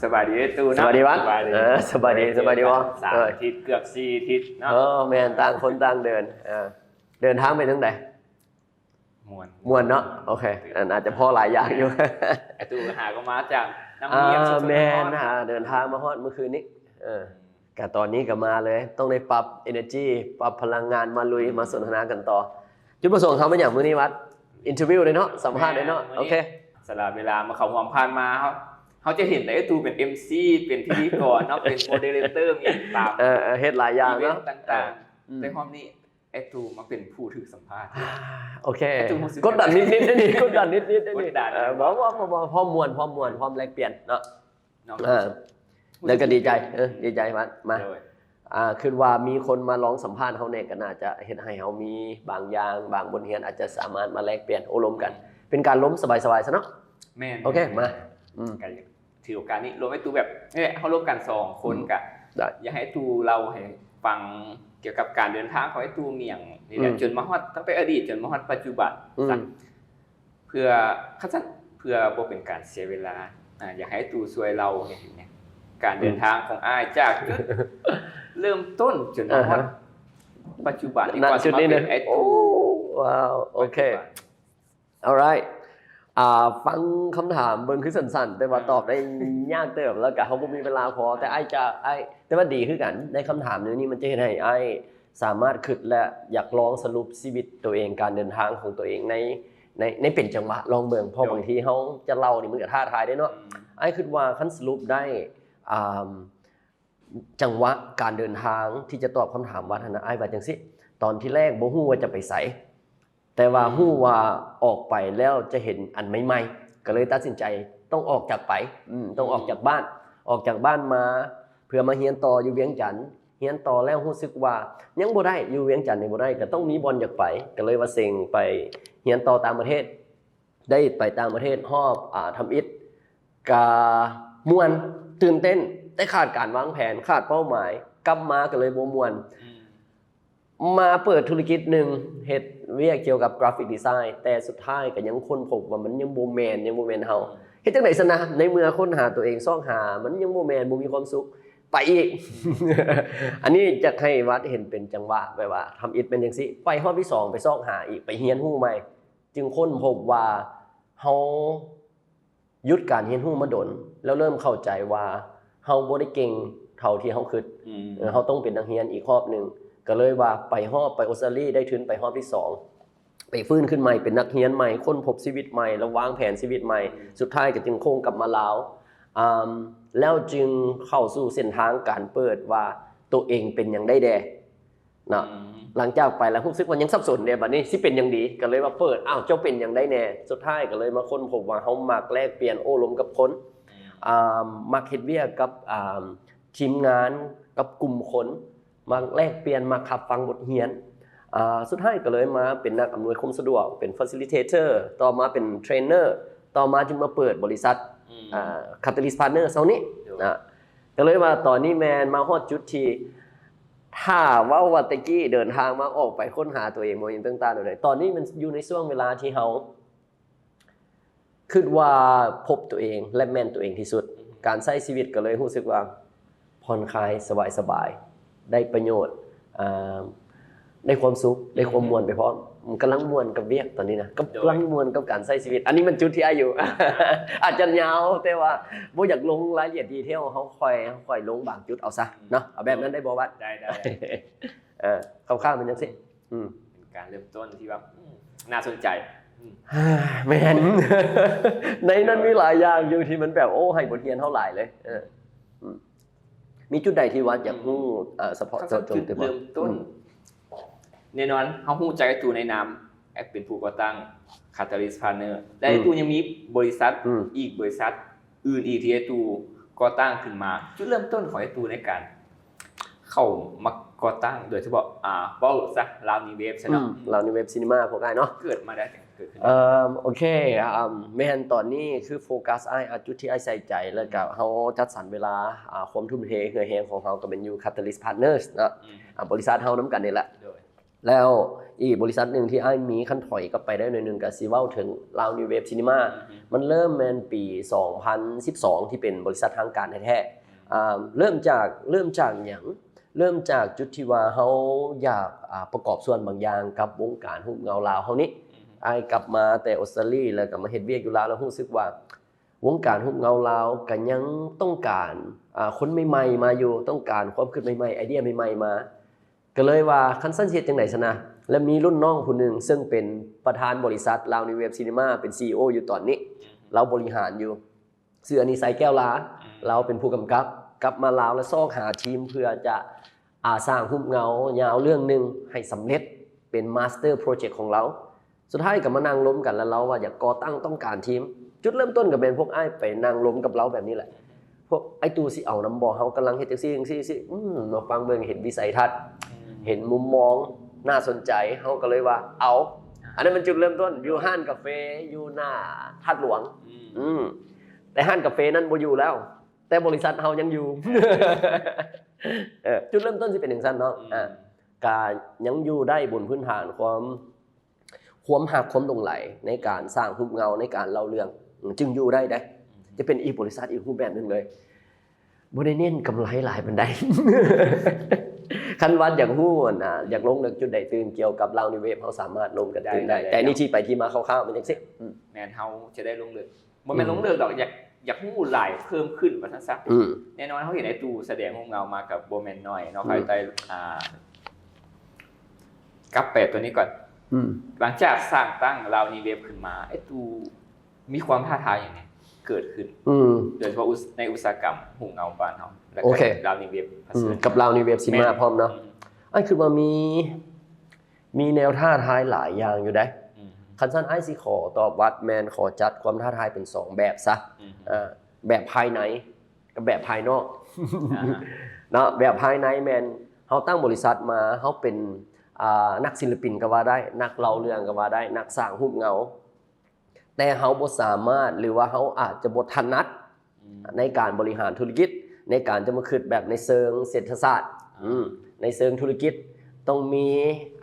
ສະບາຍດີເດ້ຕູ້ເນາະ ສະບາຍດີວັດ ສະບາຍດີ ເອີ ສະບາຍດີ ສະບາຍດີບໍ່ ສາມ ເອີ ອາທິດ ເກືອບສີ່ອາທິດເນາະ ເອີ ແມ່ນ ຕ່າງຄົນຕ່າງເດີນ ເອີ ເດີນທາງໄປທາງໃດ? ມ່ວນ ມ່ວນເນາະ ໂອເຄ ອາ ອາດຈະພໍຫຼາຍຢ່າງຢູ່ ໄອ້ຕູ້ຫາກໍມາຈາກນ້ຳ ອ່າ ຮຽບ ແມ່ນ ອ່າ ເດີນທາງມາຮອດມື້ຄືນນີ້ ເອີ ກະຕອນນີ້ກໍມາເລີຍ ຕ້ອງໄດ້ປັບ energy ປັບພະລັງງານມາລຸຍ ອືມ ມາສົນທະນາກັນຕໍ່ ຈຸດປະສົງເຮົາມາຫຍັງມື້ນີ້ວັດ? ອິນເຕີວິວເລີຍເນາະ ສຳພາດເລີຍເນາະ ແມ່ນ ໂອເຄ ສຳລັບເວລາມາເຂົ້າຮ່ວມຜ່ານມາ ເຮົາ ເຮົາຈະເຫັນແຕ່ໄອ້ຕູ້ເປັນເອັມຊີ ເປັນພິທີກອນເນາະ ເປັນໂມເດເຣເຕີ ມີຕາມ ເອີ ເອີ ເຮັດຫຼາຍຢ່າງເນາະ ອີເວັນຕ່າງໆ ເອີ ອືມ ແຕ່ຮອບນີ້ໄອ້ຕູ້ມາເປັນຜູ້ຖືກສຳພາດ ອ່າ ໂອເຄ ໄອ້ຕູ້ຮູ້ສຶກ ກົດດັນນິດໆເດ້ນີ້ ກົດດັນນິດໆເດ້ນີ້ ກົດດັນ ເອີ ບໍ່ ບໍ່ ບໍ່ ພ້ອມມ່ວນ ພ້ອມມ່ວນ ພ້ອມແລກປ່ຽນເນາະ ເນາະ ເອີ ແລ້ວກໍດີໃຈ ເອີ ດີໃຈມາ ມາ ໂດຍ ອ່າ ຄິດວ່າມີຄົນມາລອງສຳພາດເຮົາແດ່ ກໍໜ້າຈະເຮັດໃຫ້ເຮົາມີບາງຢ່າງ ບາງບົດຮຽນ ອາດຈະສາມາດມາແລກປ່ຽນໂອ້ລົມກັນ ເປັນການລົມສະບາຍໆຊະເນາະ ແມ່ນ ໂອເຄ ແມ່ນ ມາ ອືມ ກໍຖືໂອກາດນີ້ລົມໃຫ້ຕູ້ແບບ ເອີ ເຮົາລົມກັນສອງຄົນ ອືມ ກໍ ໄດ້ ຢາກໃຫ້ຕູ້ເລົ່າໃຫ້ຟັງກ່ຽວກັບການເດີນທາງຂອງໄອ້ຕູ້ ມີຫຍັງນີ້ແຫຼະ ອືມ ຈົນມາຮອດ ຕັ້ງແຕ່ອະດີດຈົນມາຮອດປັດຈຸບັນ ອືມ ຊະ ເພື່ອ ຄັນຊັ້ນ ເພື່ອບໍ່ເປັນການເສຍເວລາ ອາ ຢາກໃຫ້ຕູ້ຊ່ວຍເລົ່າໃຫ້ຟັງແດ່ ການເດີນ ອືມ ທາງຂອງອ້າຍຈາກຈຸດເລີ່ມຕົ້ນຈົນມາຮອດ ອ່າຮະ ປັດຈຸບັນນີ້ ກ່ອນຊິມາເປັນໄອ້ຕູ້ ໂອ້ ວ້າວ ໂອເຄ alright ອ່າ ຟັງຄຳຖາມເບິ່ງຄືສັ້ນໆ ແຕ່ວ່າ ອ່າ ຕອບໄດ້ຍາກເຕີບ ແລ້ວກະເຮົາບໍ່ມີເວລາພໍ ແຕ່ອ້າຍຈະ ອ້າຍ ແຕ່ວ່າດີຄືກັນ ໃນຄຳຖາມແນວນີ້ມັນຈະເຮັດໃຫ້ອ້າຍສາມາດຄິດ ແລະ ຢາກລອງສະຫຼຸບຊີວິດໂຕເອງ ການເດີນທາງຂອງໂຕເອງໃນ ໃນ ໃນເປັນຈັງຫວະ ລອງເບິ່ງ ເພາະ ໂດຍ ບາງທີເຮົາຈະເລົ່ານີ້ມັນກໍທ້າທາຍເດ້ເນາະ ອືມ ອ້າຍຄິດວ່າຄັນສະຫຼຸບໄດ້ ອ່າ ຈັງຫວະການເດີນທາງທີ່ຈະຕອບຄຳຖາມວັດຫັ້ນນະ ອ້າຍວ່າຈັ່ງຊີ້ ຕອນທີແລກບໍ່ຮູ້ວ່າຈະໄປໃສ ແຕ່ວ່າ ອືມ ຮູ້ວ່າອອກໄປແລ້ວຈະເຫັນອັນໃໝ່ໆ ກໍເລີຍຕັດສິນໃຈຕ້ອງອອກຈາກໄປ ອືມ ຕ້ອງອອກຈາກບ້ານ ອອກຈາກບ້ານມາ ເພື່ອມາຮຽນຕໍ່ຢູ່ວຽງຈັນ ຮຽນຕໍ່ແລ້ວຮູ້ສຶກວ່າຍັງບໍ່ໄດ້ ຢູ່ວຽງຈັນນີ້ບໍ່ໄດ້ ກໍຕ້ອງມີບ່ອນຢາກໄປ ກໍເລີຍວ່າເສັງໄປຮຽນຕໍ່ຕ່າງປະເທດ ໄດ້ໄປຕ່າງປະເທດຮອບ ອ່າ ທຳອິດ ກະມ່ວນ ຕື່ນເຕັ້ນ ແຕ່ຂາດການວາງແຜນ ຂາດເປົ້າໝາຍ ກັບມາກໍເລີຍບໍ່ມ່ວນ ອືມ ມາເປີດທຸລະກິດໜຶ່ງ ເຮັດວຽກກ່ຽວກັບກຣາຟິກດີໄຊ ແຕ່ສຸດທ້າຍກໍຍັງຄົ້ນພົບວ່າມັນຍັງບໍ່ແມ່ນ ຍັງບໍ່ແມ່ນເຮົາ ອືມ ເຮັດຈັ່ງໃດຊັ້ນນະ ໃນເມື່ອຄົ້ນຫາຕົວເອງ ຊອກຫາ ມັນຍັງບໍ່ແມ່ນ ບໍ່ມີຄວາມສຸກ ໄປອີກ ອັນນີ້ຢາກໃຫ້ວັດເຫັນເປັນຈັງຫວະ ແບບວ່າທຳອິດແມ່ນຈັ່ງຊີ້ ໄປຮອບທີສອງ ໄປຊອກຫາອີກ ໄປຮຽນຮູ້ໃໝ່ ຈຶ່ງຄົ້ນພົບວ່າເຮົາຢຸດການຮຽນຮູ້ມາດົນ ແລ້ວເລີ່ມເຂົ້າໃຈວ່າເຮົາບໍ່ໄດ້ເກັ່ງເທົ່າທີ່ເຮົາຄິດ ອືມ ເອີ ເຮົາຕ້ອງເປັນນັກຮຽນອີກຮອບໜຶ່ງ ກໍເລີຍວ່າໄປຮອບ ໄປອົດສະຕາລີ ໄດ້ທຶນໄປຮອບທີສອງ ໄປຟື້ນຂຶ້ນໃໝ່ ເປັນນັກຮຽນໃໝ່ ຄົ້ນພົບຊີວິດໃໝ່ ແລ້ວວາງແຜນຊີວິດໃໝ່ ອືມ ສຸດທ້າຍກໍຈຶ່ງໂຄ້ງກັບມາລາວ ອ່າ ແລ້ວຈຶ່ງເຂົ້າສູ່ເສັ້ນທາງການເປີດວ່າໂຕເອງເປັນຫຍັງໄດ້ແດ່ ເນາະ ອືມ ຫຼັງຈາກໄປແລ້ວຮູ້ສຶກວ່າຍັງສັບສົນເດ້ ບັດນີ້ຊິເປັນຫຍັງດີ ກໍເລີຍວ່າເປີດ ອ້າວ ເຈົ້າເປັນຫຍັງໄດ້ແດ່ ສຸດທ້າຍກໍເລີຍມາຄົ້ນພົບວ່າເຮົາມັກແລກປ່ຽນໂອ້ລົມກັບຄົນ ອືມ ອ່າ ມັກເຮັດວຽກກັບ ອ່າ ທີມງານ ກັບກຸ່ມຄົນ ມັກແລກປ່ຽນ ມັກຮັບຟັງບົດຮຽນ ອ່າ ສຸດທ້າຍກໍເລີຍມາເປັນນັກອຳນວຍຄວາມສະດວກ ເປັນ facilitator ຕໍ່ມາເປັນ trainer ຕໍ່ມາຈຶ່ງມາເປີດບໍລິສັດ ອືມ ອ່າ Catalyst Partner ເຫຼົ່ານີ້ ໂດຍ ນະ ກໍເລີຍວ່າຕອນນີ້ແມ່ນມາຮອດຈຸດທີ່ ຖ້າເວົ້າວ່າແຕ່ກີ້ເດີນທາງມາອອກໄປຄົ້ນຫາຕົວເອງບໍ່ ຫຍັງຕ່າງໆ ແນວໃດ ຕອນນີ້ມັນຢູ່ໃນຊ່ວງເວລາທີ່ເຮົາຄິດວ່າພົບຕົວເອງ ແລະ ແມ່ນຕົວເອງທີ່ສຸດ ອືມ ການໃຊ້ຊີວິດກໍເລີຍຮູ້ສຶກວ່າຜ່ອນຄາຍ ສະບາຍໆ ໄດ້ປະໂຫຍດ ອ່າ ໄດ້ຄວາມສຸກ ໄດ້ຄວາມມ່ວນໄປພ້ອມ ກຳລັງມ່ວນກັບວຽກຕອນນີ້ນະ ກຳ ໂດຍ ກຳລັງມ່ວນກັບການໃຊ້ຊີວິດ ອັນນີ້ມັນຈຸດທີ່ອາຍຸ ອາດຈະຍາວ ແຕ່ວ່າບໍ່ຢາກລົງລາຍລະອຽດດີເທວ ເຮົາຄ່ອຍ ເຮົາຄ່ອຍລົງບາງຈຸດເອົາຊະ ອືມ ເນາະ ເອົາແບບນັ້ນໄດ້ບໍ່ວັດ? ໄດ້ ໄດ້ ເອີ ຄ່າວໆ ເປັນຈັ່ງຊີ້ ອືມ ເປັນການເລີ່ມຕົ້ນທີ່ແບບ ອືມ ໜ້າສົນໃຈ ອືມ ແມ່ນ ໃນນັ້ນມີຫຼາຍຢ່າງຢູ່ທີ່ມັນແບບ ໂອ້ ໃຫ້ບົດຮຽນເຮົາຫຼາຍເລີຍ ເອີ ອືມ ມີຈຸດໃດທີ່ວ່າຢາກຮູ້ ອືມ ເອີ ສະເພາະເຈາະຈົງຕື່ມບໍ່? ເລີ່ມຕົ້ນ ອືມ ແນ່ນອນ ເຮົາຮູ້ຈັກໄອ້ຕູ້ໃນນາມເປັນຜູ້ກໍ່ຕັ້ງ Catalyst Partner ແລະ ອືມ ໄອ້ຕູ້ຍັງມີບໍລິສັດ ອືມ ອີກບໍລິສັດອື່ນອີກທີ່ໄອ້ຕູ້ກໍ່ຕັ້ງຂຶ້ນມາ ຈຸດເລີ່ມຕົ້ນຂອງໄອ້ຕູ້ໃນການເຂົ້າມາກໍ່ຕັ້ງ ໂດຍສະເພາະ ອ່າ ເວົ້າຊະ ລາວນິວເວບຊະເນາະ ອືມ ລາວນິວເວບຊີນີມາພວກອ້າຍເນາະ ເກີດມາໄດ້ຈັ່ງ ເກີດຂຶ້ນ ເອີ ໂອເຄ ອ່າ ແມ່ນຕອນນີ້ຄືໂຟກັສອ້າຍ ອ່າ ຈຸດທີ່ອ້າຍໃສ່ໃຈ ແລ້ວກໍເຮົາຈັດສັນເວລາ ອ່າ ຄວາມທຸ່ມເທເຫື່ອແຮງຂອງເຮົາກໍແມ່ນຢູ່ Catalyst Partners ເນາະ ອືມ ອ່າ ບໍລິສັດເຮົານຳກັນນີ້ແຫຼະ ໂດຍ ແລ້ວອີກບໍລິສັດໜຶ່ງທີ່ອ້າຍມີ ຄັນຖອຍກັບໄປໄດ້ໜ້ອຍໜຶ່ງ ກໍຊິເວົ້າເຖິງ Lao New Wave Cinema ອືຮຶ ມັນເລີ່ມແມ່ນປີສອງພັນສິບສອງ ທີ່ເປັນບໍລິສັດທາງການແທ້ໆ ອ່າ ເລີ່ມຈາກ ເລີ່ມຈາກຫຍັງ? ເລີ່ມຈາກຈຸດທີ່ວ່າເຮົາຢາກ ອ່າ ປະກອບສ່ວນບາງຢ່າງກັບວົງການຮູບເງົາລາວເຮົານີ້ ອືຮຶ ອ້າຍກັບມາແຕ່ອົດສະຕາລີ ແລ້ວກໍມາເຮັດວຽກຢູ່ລາວ ແລ້ວຮູ້ສຶກວ່າ ວົງການຮູບເງົາລາວກໍຍັງຕ້ອງການ ອ່າ ຄົນໃໝ່ໆມາຢູ່ ຕ້ອງການຄວາມຄິດໃໝ່ໆ ໄອເດຍໃໝ່ໆມາ ກໍເລີຍວ່າ ຄັນຊັ້ນຊິເຮັດຈັ່ງໃດຊັ້ນນະ? ແລ້ວມີລຸ້ນນ້ອງຜູ້ໜຶ່ງ ເຊິ່ງເປັນປະທານບໍລິສັດ Lao New Wave Cinema ເປັນ ຊີອີໂອ ຢູ່ຕອນນີ້ ອືຮຶ ລາວບໍລິຫານຢູ່ ຊື່ອານິໄຊ ແກ້ວລາ ອືມ ລາວເປັນຜູ້ກຳກັບ ກັບມາລາວ ແລ້ວຊອກຫາທີມເພື່ອຈະ ອ່າ ສ້າງຮູບເງົາຍາວເລື່ອງໜຶ່ງໃຫ້ສຳເລັດ ເປັນ master project ຂອງລາວ. ສຸດທ້າຍກໍມານັ່ງລົມກັນ ແລ້ວລາວວ່າຢາກກໍ່ຕັ້ງ ຕ້ອງການທີມ. ຈຸດເລີ່ມຕົ້ນກໍແມ່ນພວກອ້າຍໄປນັ່ງລົມກັບລາວແບບນີ້ແຫຼະ. ພວກອ້າຍຕູຊິເອົານຳບໍ່? ເຮົາກຳລັງເຮັດຈັ່ງຊີ້ຈັ່ງຊີ້ຊີ້ ອືມ ມາຟັງເບິ່ງ ເຫັນວິໄສທັດ ອືມ ເຫັນມຸມມອງໜ້າສົນໃຈ ເຮົາກໍເລີຍວ່າເອົາ. ອ່າ ອັນນັ້ນມັນຈຸດເລີ່ມຕົ້ນ ຢູ່ຮ້ານກາເຟຢູ່ໜ້າທາດຫຼວງ ອືມ ອືມ ແຕ່ຮ້ານກາເຟນັ້ນບໍ່ຢູ່ແລ້ວ ແຕ່ບໍລິສັດເຮົາຍັງຢູ່. ເອີ ຈຸດເລີ່ມຕົ້ນຊິເປັນຈັ່ງຊັ້ນເນາະ ອືມ ອ່າ ກະຍັງຢູ່ໄດ້ບົນພື້ນຖານຄວາມ ຄວາມຮັກຄວາມຫຼົງໄຫຼໃນການສ້າງຮູບເງົາ ໃນການເລົ່າເລື່ອງ ຈຶ່ງຢູ່ໄດ້ເດ້. ອືມ ຈະເປັນອີກບໍລິສັດອີກຮູບແບບໜຶ່ງເລີຍ ບໍ່ໄດ້ເນັ້ນກຳໄລຫຼາຍປານໃດ. ຄັນວ່າຢາກຮູ້ ອັນ ອ່າ ຢາກລົງເລິກຈຸດໃດຕື່ມກ່ຽວກັບ Lao New Wave ເຮົາສາມາດລົງກັນຕື່ມໄດ້ ໄດ້ ໄດ້ ແຕ່ນີ້ ເນາະ ທີ່ໄປທີ່ມາຄ່າວໆ ມັນຈັ່ງຊີ້ ອືມ ແມ່ນ ເຮົາຈະໄດ້ລົງເລິກ ບໍ່ແມ່ນ ອືມ ລົງເລິກດອກ ຢາກ ຢາກຮູ້ຫຼາຍເພີ່ມຂຶ້ນວ່າຊັ້ນຊະ. ອືມ ແນ່ນອນເຮົາເຫັນອ້າຍຕູ້ສະແດງຮູບເງົາມາກໍບໍ່ແມ່ນໜ້ອຍເນາະ ອືມ ພາຍໃຕ້ ອ່າ ກັບໄປຕົວນີ້ກ່ອນ ອືມ ຫຼັງຈາກສ້າງຕັ້ງ Lao New Wave ຂຶ້ນມາ ອ້າຍຕູ້ມີຄວາມທ້າທາຍຫຍັງແດ່ເກີດຂຶ້ນ? ອືມ ໂດຍສະເພາະອຸດ ໃນອຸດສາຫະກຳຮູບເງົາບ້ານເຮົາ ແລ້ວ ໂອເຄ ກໍ Lao New Wave ອືມ ພາສາ ກັບ Lao New Wave ຊິມາ ແມ່ນ ພ້ອມເນາະ ອືມ ອ້າຍຄິດວ່າມີ ມີແນວທ້າທາຍຫຼາຍຢ່າງຢູ່ເດ້. ອືມ ຄັນຊັ້ນອ້າຍຊິຂໍຕອບວັດ ແມ່ນຂໍຈັດຄວາມທ້າທາຍເປັນສອງແບບຊະ ອືມ ເອີ ແບບພາຍໃນກັບແບບພາຍນອກ ອ່າຮະ ເນາະ. ແບບພາຍໃນແມ່ນເຮົາຕັ້ງບໍລິສັດມາ ເຮົາເປັນ ອ່າ ນັກສິລະປິນກໍວ່າໄດ້ ນັກເລົ່າເລື່ອງກໍວ່າໄດ້ ນັກສ້າງຮູບເງົາ ແຕ່ເຮົາບໍ່ສາມາດ ຫຼືວ່າເຮົາອາດຈະບໍ່ຖະໜັດ ອືມ ໃນການບໍລິຫານທຸລະກິດ ໃນການຈະມາຄິດແບບໃນເຊີງເສດຖະສາດ ອ່າ ອືມ ໃນເຊີງທຸລະກິດ ຕ້ອງມີ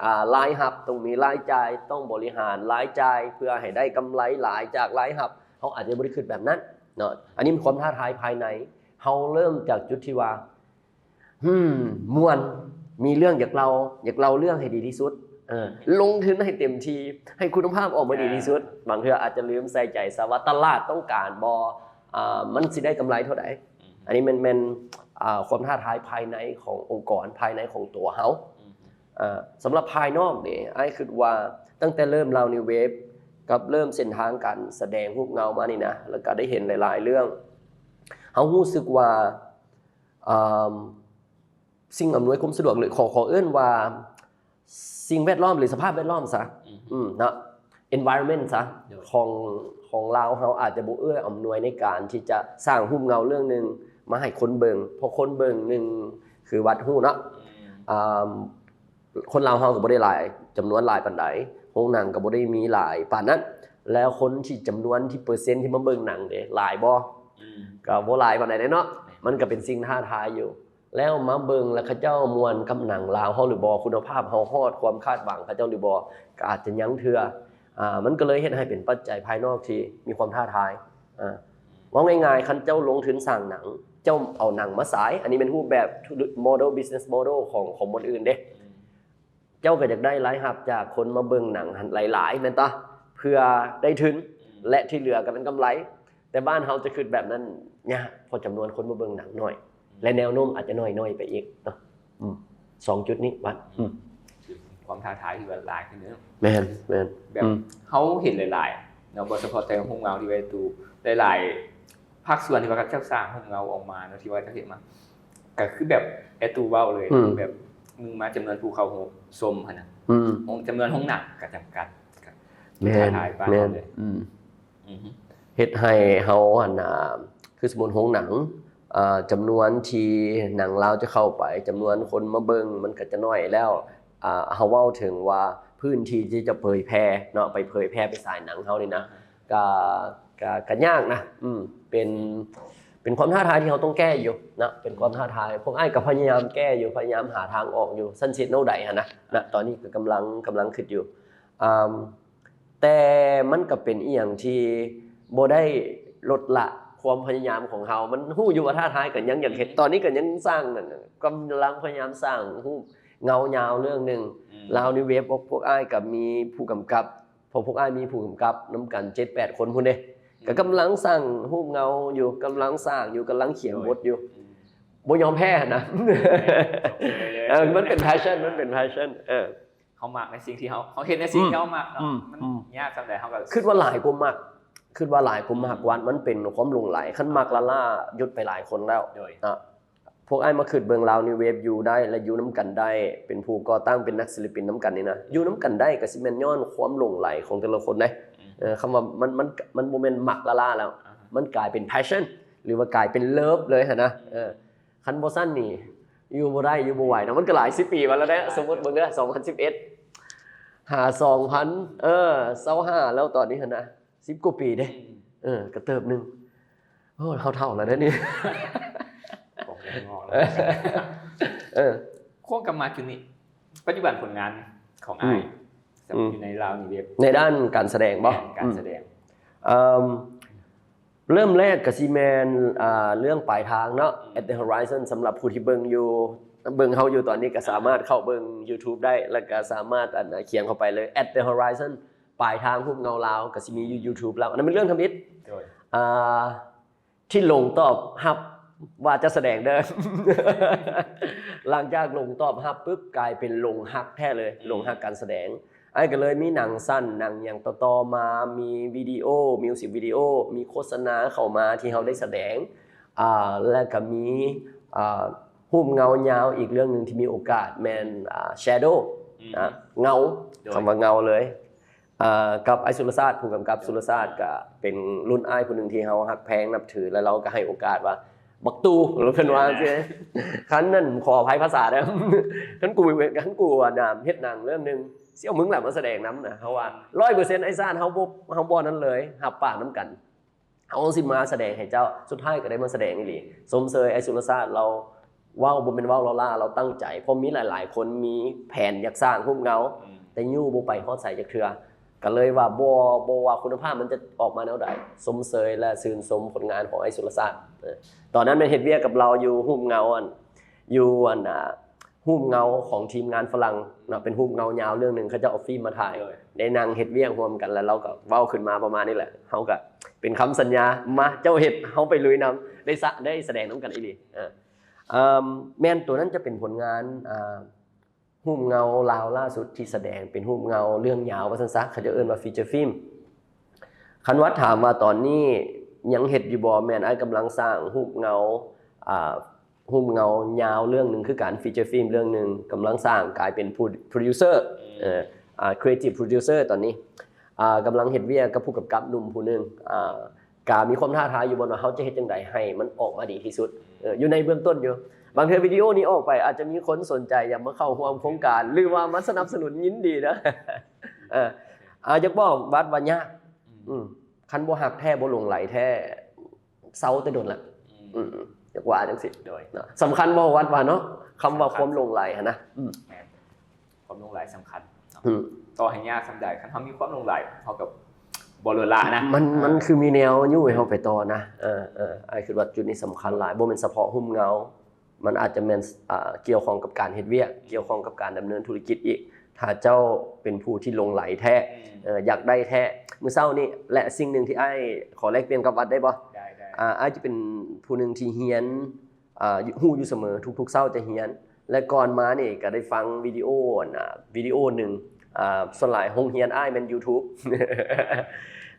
ອ່າ ລາຍຮັບ ຕ້ອງມີລາຍຈ່າຍ ຕ້ອງບໍລິຫານລາຍຈ່າຍເພື່ອໃຫ້ໄດ້ກຳໄລຫຼາຍຈາກລາຍຮັບ ເຮົາອາດຈະບໍ່ໄດ້ຄິດແບບນັ້ນເນາະ. ອັນນີ້ມັນຄວາມທ້າທາຍພາຍໃນ ເຮົາເລີ່ມຈາກຈຸດທີ່ວ່າ ອືມ ມ່ວນ ມີເລື່ອງຢາກເລົ່າ ຢາກເລົ່າເລື່ອງໃຫ້ດີທີ່ສຸດ ເອີ ລົງທຶນໃຫ້ເຕັມທີ່ ໃຫ້ຄຸນນະພາບອອກມາດີທີ່ສຸດ ອ່າ ບາງເທື່ອອາດຈະລືມໃສ່ໃຈຊະວ່າຕະຫຼາດຕ້ອງການບໍ່ ອ່າ ມັນຊິໄດ້ກຳໄລເທົ່າໃດ. ອືມ ອັນນີ້ແມ່ນ ແມ່ນ ອ່າ ຄວາມທ້າທາຍພາຍໃນຂອງອົງກອນ ພາຍໃນຂອງຕົວເຮົາ. ອືມ ອ່າ ສຳລັບພາຍນອກເດ ອ້າຍຄິດວ່າຕັ້ງແຕ່ເລີ່ມ Lao New Wave ກັບເລີ່ມເສັ້ນທາງການສະແດງຮູບເງົາມານີ້ນະ ແລ້ວກໍໄດ້ເຫັນຫຼາຍໆເລື່ອງ ເຮົາຮູ້ສຶກວ່າ ອ່າ ສິ່ງອຳນວຍຄວາມສະດວກ ຫຼື ຂໍ ຂໍເອີ້ນວ່າສິ່ງແວດລ້ອມ ຫຼື ສະພາບແວດລ້ອມຊະ ອືມ ອືມ ເນາະ environment ຊະ ໂດຍ ຂອງ ຂອງລາວເຮົາອາດຈະບໍ່ເອື້ອອຳນວຍໃນການທີ່ຈະສ້າງຮູບເງົາເລື່ອງໜຶ່ງມາໃຫ້ຄົນເບິ່ງ ເພາະຄົນເບິ່ງໜຶ່ງຄືວັດຮູ້ເນາະ ອືມ ອ່າ ຄົນລາວເຮົາກໍບໍ່ໄດ້ຫຼາຍ ຈຳນວນຫຼາຍປານໃດ ໂຮງໜັງກໍບໍ່ໄດ້ມີຫຼາຍປານນັ້ນ ແລ້ວຄົນທີ່ ຈຳນວນທີ່ເປີເຊັນທີ່ມາເບິ່ງໜັງເດ ຫຼາຍບໍ່? ອືມ ກໍບໍ່ຫຼາຍປານໃດເດເນາະ ແມ່ນ ມັນກໍເປັນສິ່ງທ້າທາຍຢູ່ ແລ້ວມາເບິ່ງແລ້ວເຂົາເຈົ້າມ່ວນກັບໜັງລາວເຮົາຫຼືບໍ່? ຄຸນນະພາບເຮົາຮອດຄວາມຄາດຫວັງເຂົາເຈົ້າຫຼືບໍ່? ກໍອາດຈະຍັງເທື່ອ ອ່າ ມັນກໍເລີຍເຮັດໃຫ້ເປັນປັດໄຈພາຍນອກທີ່ມີຄວາມທ້າທາຍ ອ່າ ເວົ້າງ່າຍໆ ຄັນເຈົ້າລົງທຶນສ້າງໜັງ ເຈົ້າເອົາໜັງມາສາຍ ອັນນີ້ແມ່ນຮູບແບບ model business model ຂອງ ຂອງບ່ອນອື່ນເດ້ ອືມ ເຈົ້າກໍຢາກໄດ້ລາຍຮັບຈາກຄົນມາເບິ່ງໜັງຫັ້ນຫຼາຍໆ ແມ່ນຕະ? ເພື່ອໄດ້ທຶນ ອືມ ແລະ ທີ່ເຫຼືອກໍເປັນກຳໄລ ແຕ່ບ້ານເຮົາຈະຄິດແບບນັ້ນຍາກ ເພາະຈຳນວນຄົນມາເບິ່ງໜັງໜ້ອຍ ອືມ ແລະ ແນວໂນ້ມອາດຈະນ້ອຍໆໄປອີກເນາະ ອືມ ສອງຈຸດນີ້ວັດ ອືມ ອືມ ຄວາມທ້າທາຍທີ່ວ່າຫຼາຍຂຶ້ນເນາະ ແມ່ນ ແມ່ນ ແບບ ອືມ ເຮົາເຫັນຫຼາຍໆເນາະ ບໍ່ສະເພາະແຕ່ໂຮງງານທີ່ໄວ້ຕູ້ ຫຼາຍໆພາກສ່ວນທີ່ວ່າເຂົາເຈົ້າສ້າງໂຮງງານອອກມາເນາະ ທີ່ວ່າເຈົ້າເຫັນມາ ກໍຄືແບບແອຕູເວົ້າເລີຍ ອືມ ແບບໜຶ່ງມາຈຳນວນຜູ້ເຂົ້າຊົມຫັ້ນນະ ອືມ ໂຮງ ຈຳນວນໂຮງໜັງກໍຈຳກັດ ກໍ ແມ່ນ ທ້າທາຍບ້ານ ແມ່ນ ເຮົາເລີຍ ອືມ ອືຮຶ ເຮັດໃຫ້ເຮົາຫັ້ນນະ ຄືສົມມຸດໂຮງໜັງ ອ່າ ຈຳນວນທີ່ໜັງລາວຈະເຂົ້າໄປ ຈຳນວນຄົນມາເບິ່ງມັນກໍຈະໜ້ອຍແລ້ວ ອ່າ ເຮົາເວົ້າເຖິງວ່າພື້ນທີ່ທີ່ຈະເຜີຍແຜ່ເນາະ ໄປເຜີຍແຜ່ໄປສາຍໜັງເຮົານີ້ນະ ກໍ ກໍ ກໍຍາກນະ ອືມ ເປັນ ເປັນຄວາມທ້າທາຍທີ່ເຮົາຕ້ອງແກ້ຢູ່ນະ ເປັນຄວາມທ້າທາຍ. ພວກອ້າຍກໍພະຍາຍາມແກ້ຢູ່ ພະຍາຍາມຫາທາງອອກຢູ່ ຊັ້ນຊິເຮັດແນວໃດຫັ້ນນະ. ນະ ຕອນນີ້ກໍກຳລັງ ກຳລັງຄິດຢູ່ ອ່າ ແຕ່ມັນກໍເປັນອີ່ຫຍັງທີ່ບໍ່ໄດ້ລົດລະຄວາມພະຍາຍາມຂອງເຮົາ. ມັນຮູ້ຢູ່ວ່າທ້າທາຍ ກໍຍັງຢາກເຮັດ. ຕອນນີ້ກໍຍັງສ້າງ ກຳລັງພະຍາຍາມສ້າງຮູບເງົາຍາວເລື່ອງໜຶ່ງ ອືມ ລາວນິວເວບ. ພວກ ພວກອ້າຍກໍມີຜູ້ກຳກັບ ເພາະພວກອ້າຍມີຜູ້ກຳກັບນຳກັນເຈັດແປດຄົນພຸ້ນເດ້ ອືມ ກໍກຳລັງສ້າງຮູບເງົາຢູ່ ກຳລັງສ້າງຢູ່ ກຳລັງຂຽນບົດຢູ່ ອືມ ບໍ່ຍອມແພ້ຫັ້ນນະ. ເອີ ມັນເປັນແພຊຊັນ ມັນເປັນແພຊຊັນ ເອີ ເຮົາມັກໃນສິ່ງທີ່ເຮົາ ເຮົາເຮັດໃນສິ່ງທີ່ເຮົາມັກເນາະ ອືມ ມັນ ອືມ ຍາກສ່ຳໃດເຮົາກໍ ຄິດວ່າຫຼາຍກວ່າມັກ ຄິດວ່າຫຼາຍກວ່າມັກ ອືມ ວ່າມັນເປັນຄວາມຫຼົງໄຫຼ. ຄັນມັກລ້າໆ ຢຸດໄປຫຼາຍຄົນແລ້ວ ໂດຍ ນະ. ພວກອ້າຍມາຄິດເບິ່ງ ລາວນິວເວບຢູ່ໄດ້ ແລະ ຢູ່ນຳກັນໄດ້ ເປັນຜູ້ກໍ່ຕັ້ງ ເປັນນັກສິລະປິນນຳກັນນີ້ນະ ຢູ່ນຳກັນໄດ້ກໍຊິແມ່ນຍ້ອນຄວາມຫຼົງໄຫຼຂອງແຕ່ລະຄົນເດ້. ອືມ ເອີ ຄຳວ່າມັນ ມັນ ມັນບໍ່ແມ່ນມັກລ້າໆແລ້ວ ອ່າຮະ ມັນກາຍເປັນແພຊຊັນ ຫຼືວ່າກາຍເປັນເລີບເລີຍຫັ້ນນະ. ເອີ ຄັນບໍ່ຊັ້ນນີ້ຢູ່ບໍ່ໄດ້ ຢູ່ບໍ່ໄຫວນະ. ມັນກໍຫຼາຍສິບປີມາແລ້ວເດ້ ສົມມຸດເບິ່ງເດີ ສອງພັນສິບເອັດ ຫາ ສອງພັນ ເອີ ຊາວຫ້າ ແລ້ວຕອນນີ້ຫັ້ນນະ ສິບກວ່າປີເດ້. ອືມ ເອີ ກໍເຕີບໜຶ່ງ. ໂອ້ ເຮົາເຖົ້າແລ້ວເດ້ນີ້ ເອີ ເອີ ຄວາມກຳມາຈຸດນີ້ ປັດຈຸບັນຜົນງານຂອງອ້າຍ ອືມ ຢູ່ໃນລາວນິວເວບ ໃນດ້ານການສະແດງບໍ່? ແມ່ນ ການສະແດງ ອືມ ເອີ ເລີ່ມແລກກໍຊິແມ່ນ ອ່າ ເລື່ອງປາຍທາງເນາະ ອືມ At the Horizon. ສຳລັບຜູ້ທີ່ເບິ່ງຢູ່ ເບິ່ງເຮົາຢູ່ຕອນນີ້ ກໍສາມາດເຂົ້າເບິ່ງ YouTube ໄດ້ ແລ້ວກໍສາມາດ ອັນ ຂຽນເຂົ້າໄປເລີຍ At the Horizon ປາຍທາງຮູບເງົາລາວ ກໍຊິມີຢູ່ YouTube ແລ້ວ. ອັນນັ້ນເປັນເລື່ອງທຳອິດ ໂດຍ ອ່າ ທີ່ຫຼົງຕອບຮັບວ່າຈະສະແດງເດີ. ຫຼັງຈາກຫຼົງຕອບຮັບປຶບ ກາຍເປັນຫຼົງຮັກແທ້ເລີຍ ອືມ ຫຼົງຮັກການສະແດງ. ອ້າຍກໍເລີຍມີໜັງສັ້ນ ໜັງຫຍັງຕໍ່ໆມາ ມີວິດີໂອ ມິວສິກວິດີໂອ ມີໂຄສະນາເຂົ້າມາທີ່ເຮົາໄດ້ສະແດງ ອ່າ ແລະກໍມີ ອ່າ ຮູບເງົາຍາວອີກເລື່ອງໜຶ່ງທີ່ມີໂອກາດແມ່ນ ອ່າ Shadow ອືມ ອ່າ ເງົາ ໂດຍ ຄຳວ່າເງົາເລີຍ ອ່າ ກັບອ້າຍສຸລະຊາດ ຜູ້ກຳກັບສຸລະຊາດ ກໍເປັນລຸ້ນອ້າຍຜູ້ໜຶ່ງທີ່ເຮົາຮັກແພງນັບຖື ແລ້ວລາວກໍໃຫ້ໂອກາດວ່າ ບັກຕູ່ ເພິ່ນວ່າຈັ່ງຊີ້. ຄັນນັ້ນ ຂໍອະໄພພາສາເດີ ຄັນກູ ຄັນກູ ອັນ ເຮັດໜັງເລື່ອງໜຶ່ງ ຊິເອົາມຶງແຫຼະມາສະແດງນຳນະ ເຮົາວ່າ ຮ້ອຍເປີເຊັນ ອ້າຍຊາດ ເຮົາບໍ່ ເຮົາບໍ່ນັ້ນເລີຍ ຮັບປາກນຳກັນ ເຮົາຊິມາສະແດງໃຫ້ເຈົ້າ. ສຸດທ້າຍກໍໄດ້ມາສະແດງອີ່ຫຼີ. ຊົມເຊີຍອ້າຍສຸລະຊາດ ລາວເວົ້າບໍ່ແມ່ນເວົ້າລ້າໆ ລາວຕັ້ງໃຈ ເພາະມີຫຼາຍໆຄົນມີແຜນຢາກສ້າງຮູບເງົາ ອືມ ແຕ່ຍູ້ບໍ່ໄປຮອດໃສຈັກເທື່ອ ກໍເລີຍວ່າບໍ່ ບໍ່ວ່າຄຸນນະພາບມັນຈະອອກມາແນວໃດ. ຊົມເຊີຍ ແລະ ຊື່ນຊົມຜົນງານຂອງອ້າຍສຸລະຊາດ. ເອີ ຕອນນັ້ນແມ່ນເຮັດວຽກກັບລາວຢູ່ຮູບເງົາ ອັນ ຢູ່ ອັນ ອ່າ ຮູບເງົາຂອງທີມງານຝຣັ່ງເນາະ ເປັນຮູບເງົາຍາວເລື່ອງໜຶ່ງ ເຂົາເຈົ້າເອົາຟິມມາຖ່າຍ ໂດຍ ໄດ້ນັ່ງເຮັດວຽກຮ່ວມກັນ ແລ້ວລາວກໍເວົ້າຂຶ້ນມາປະມານນີ້ແຫຼະ ເຮົາກໍເປັນຄຳສັນຍາ ມາ ເຈົ້າເຮັດ ເຮົາໄປລຸຍນຳ ໄດ້ສະ ໄດ້ສະແດງນຳກັນອີ່ຫຼີ. ເອີ ເອີ ແມ່ນ ໂຕນັ້ນຈະເປັນຜົນງານ ອ່າ ຮູບເງົາລາວລ່າສຸດທີ່ສະແດງ ເປັນຮູບເງົາເລື່ອງຍາວວ່າຊັ້ນຊະ ເຂົາເຈົ້າເອີ້ນວ່າ feature film. ຄັນວ່າຖາມວ່າຕອນນີ້ຍັງເຮັດຢູ່ບໍ່? ແມ່ນ ອ້າຍກຳລັງສ້າງຮູບເງົາ ອ່າ ຮູບເງົາຍາວເລື່ອງໜຶ່ງຄືກັນ feature film ເລື່ອງໜຶ່ງ ກຳລັງສ້າງກາຍເປັນ pro- producer ອືມ ເອີ ອ່າ creative producer ຕອນນີ້ ອ່າ ກຳລັງເຮັດວຽກກັບຜູ້ກຳກັບໜຸ່ມຜູ້ໜຶ່ງ ອ່າ ກະມີຄວາມທ້າທາຍຢູ່ບ່ອນວ່າເຮົາຈະເຮັດຈັ່ງໃດໃຫ້ມັນອອກມາດີທີ່ສຸດ ເອີ ຢູ່ໃນເບື້ອງຕົ້ນຢູ່. ບາງເທື່ອວິດີໂອນີ້ອອກໄປ ອາດຈະມີຄົນສົນໃຈຢາກມາເຂົ້າຮ່ວມໂຄງການ ຫຼືວ່າມາສະໜັບສະໜູນ ຍິນດີເດີ. ເອີ ອ່າ ຢາກບອກວັດວ່າຍາກ ອືມ ອືມ ຄັນບໍ່ຮັກແທ້ ບໍ່ຫຼົງໄຫຼແທ້ ເຊົາແຕ່ດົນລະ ອືມ ອືມ ຢາກວ່າຈັ່ງຊີ້ ໂດຍ ເນາະ ສຳຄັນບໍ່ ວັດວ່າເນາະ ຄຳວ່າຄວາມຫຼົງໄຫຼຫັ້ນນະ ອືມ ແມ່ນ ຄວາມຫຼົງໄຫຼສຳຄັນເນາະ ອືມ ຕໍ່ໃຫ້ຍາກສ່ຳໃດ ຄັນເຮົາມີຄວາມຫຼົງໄຫຼ ເຮົາກໍບໍ່ລົດລະນະ ມັນ ເອີ ມັນຄືມີແນວຍູ້ໃຫ້ເຮົາໄປຕໍ່ນະ ເອີ ເອີ ອ້າຍຄິດວ່າຈຸດນີ້ສຳຄັນຫຼາຍ ບໍ່ແມ່ນສະເພາະຮູບເງົາ ມັນອາດຈະແມ່ນ ອ່າ ກ່ຽວຂ້ອງກັບການເຮັດວຽກ ກ່ຽວຂ້ອງກັບການດຳເນີນທຸລະກິດອີກ. ຖ້າເຈົ້າເປັນຜູ້ທີ່ຫຼົງໄຫຼແທ້ ອືມ ເອີ ຢາກໄດ້ແທ້ ມື້ເຊົ້ານີ້ ແລະ ສິ່ງໜຶ່ງທີ່ອ້າຍຂໍແລກປ່ຽນກັບວັດໄດ້ບໍ່? ໄດ້ ໄດ້ ອ່າ ອ້າຍຈະເປັນຜູ້ໜຶ່ງທີ່ຮຽນ ອ່າ ຮູ້ຢູ່ສະເໝີ ທຸກໆເຊົ້າຈະຮຽນ ແລະ ກ່ອນມານີ້ກໍໄດ້ຟັງວິດີໂອ ອັນ ອ່າ ວິດີໂອໜຶ່ງ ອ່າ ສ່ວນຫຼາຍໂຮງຮຽນອ້າຍແມ່ນ YouTube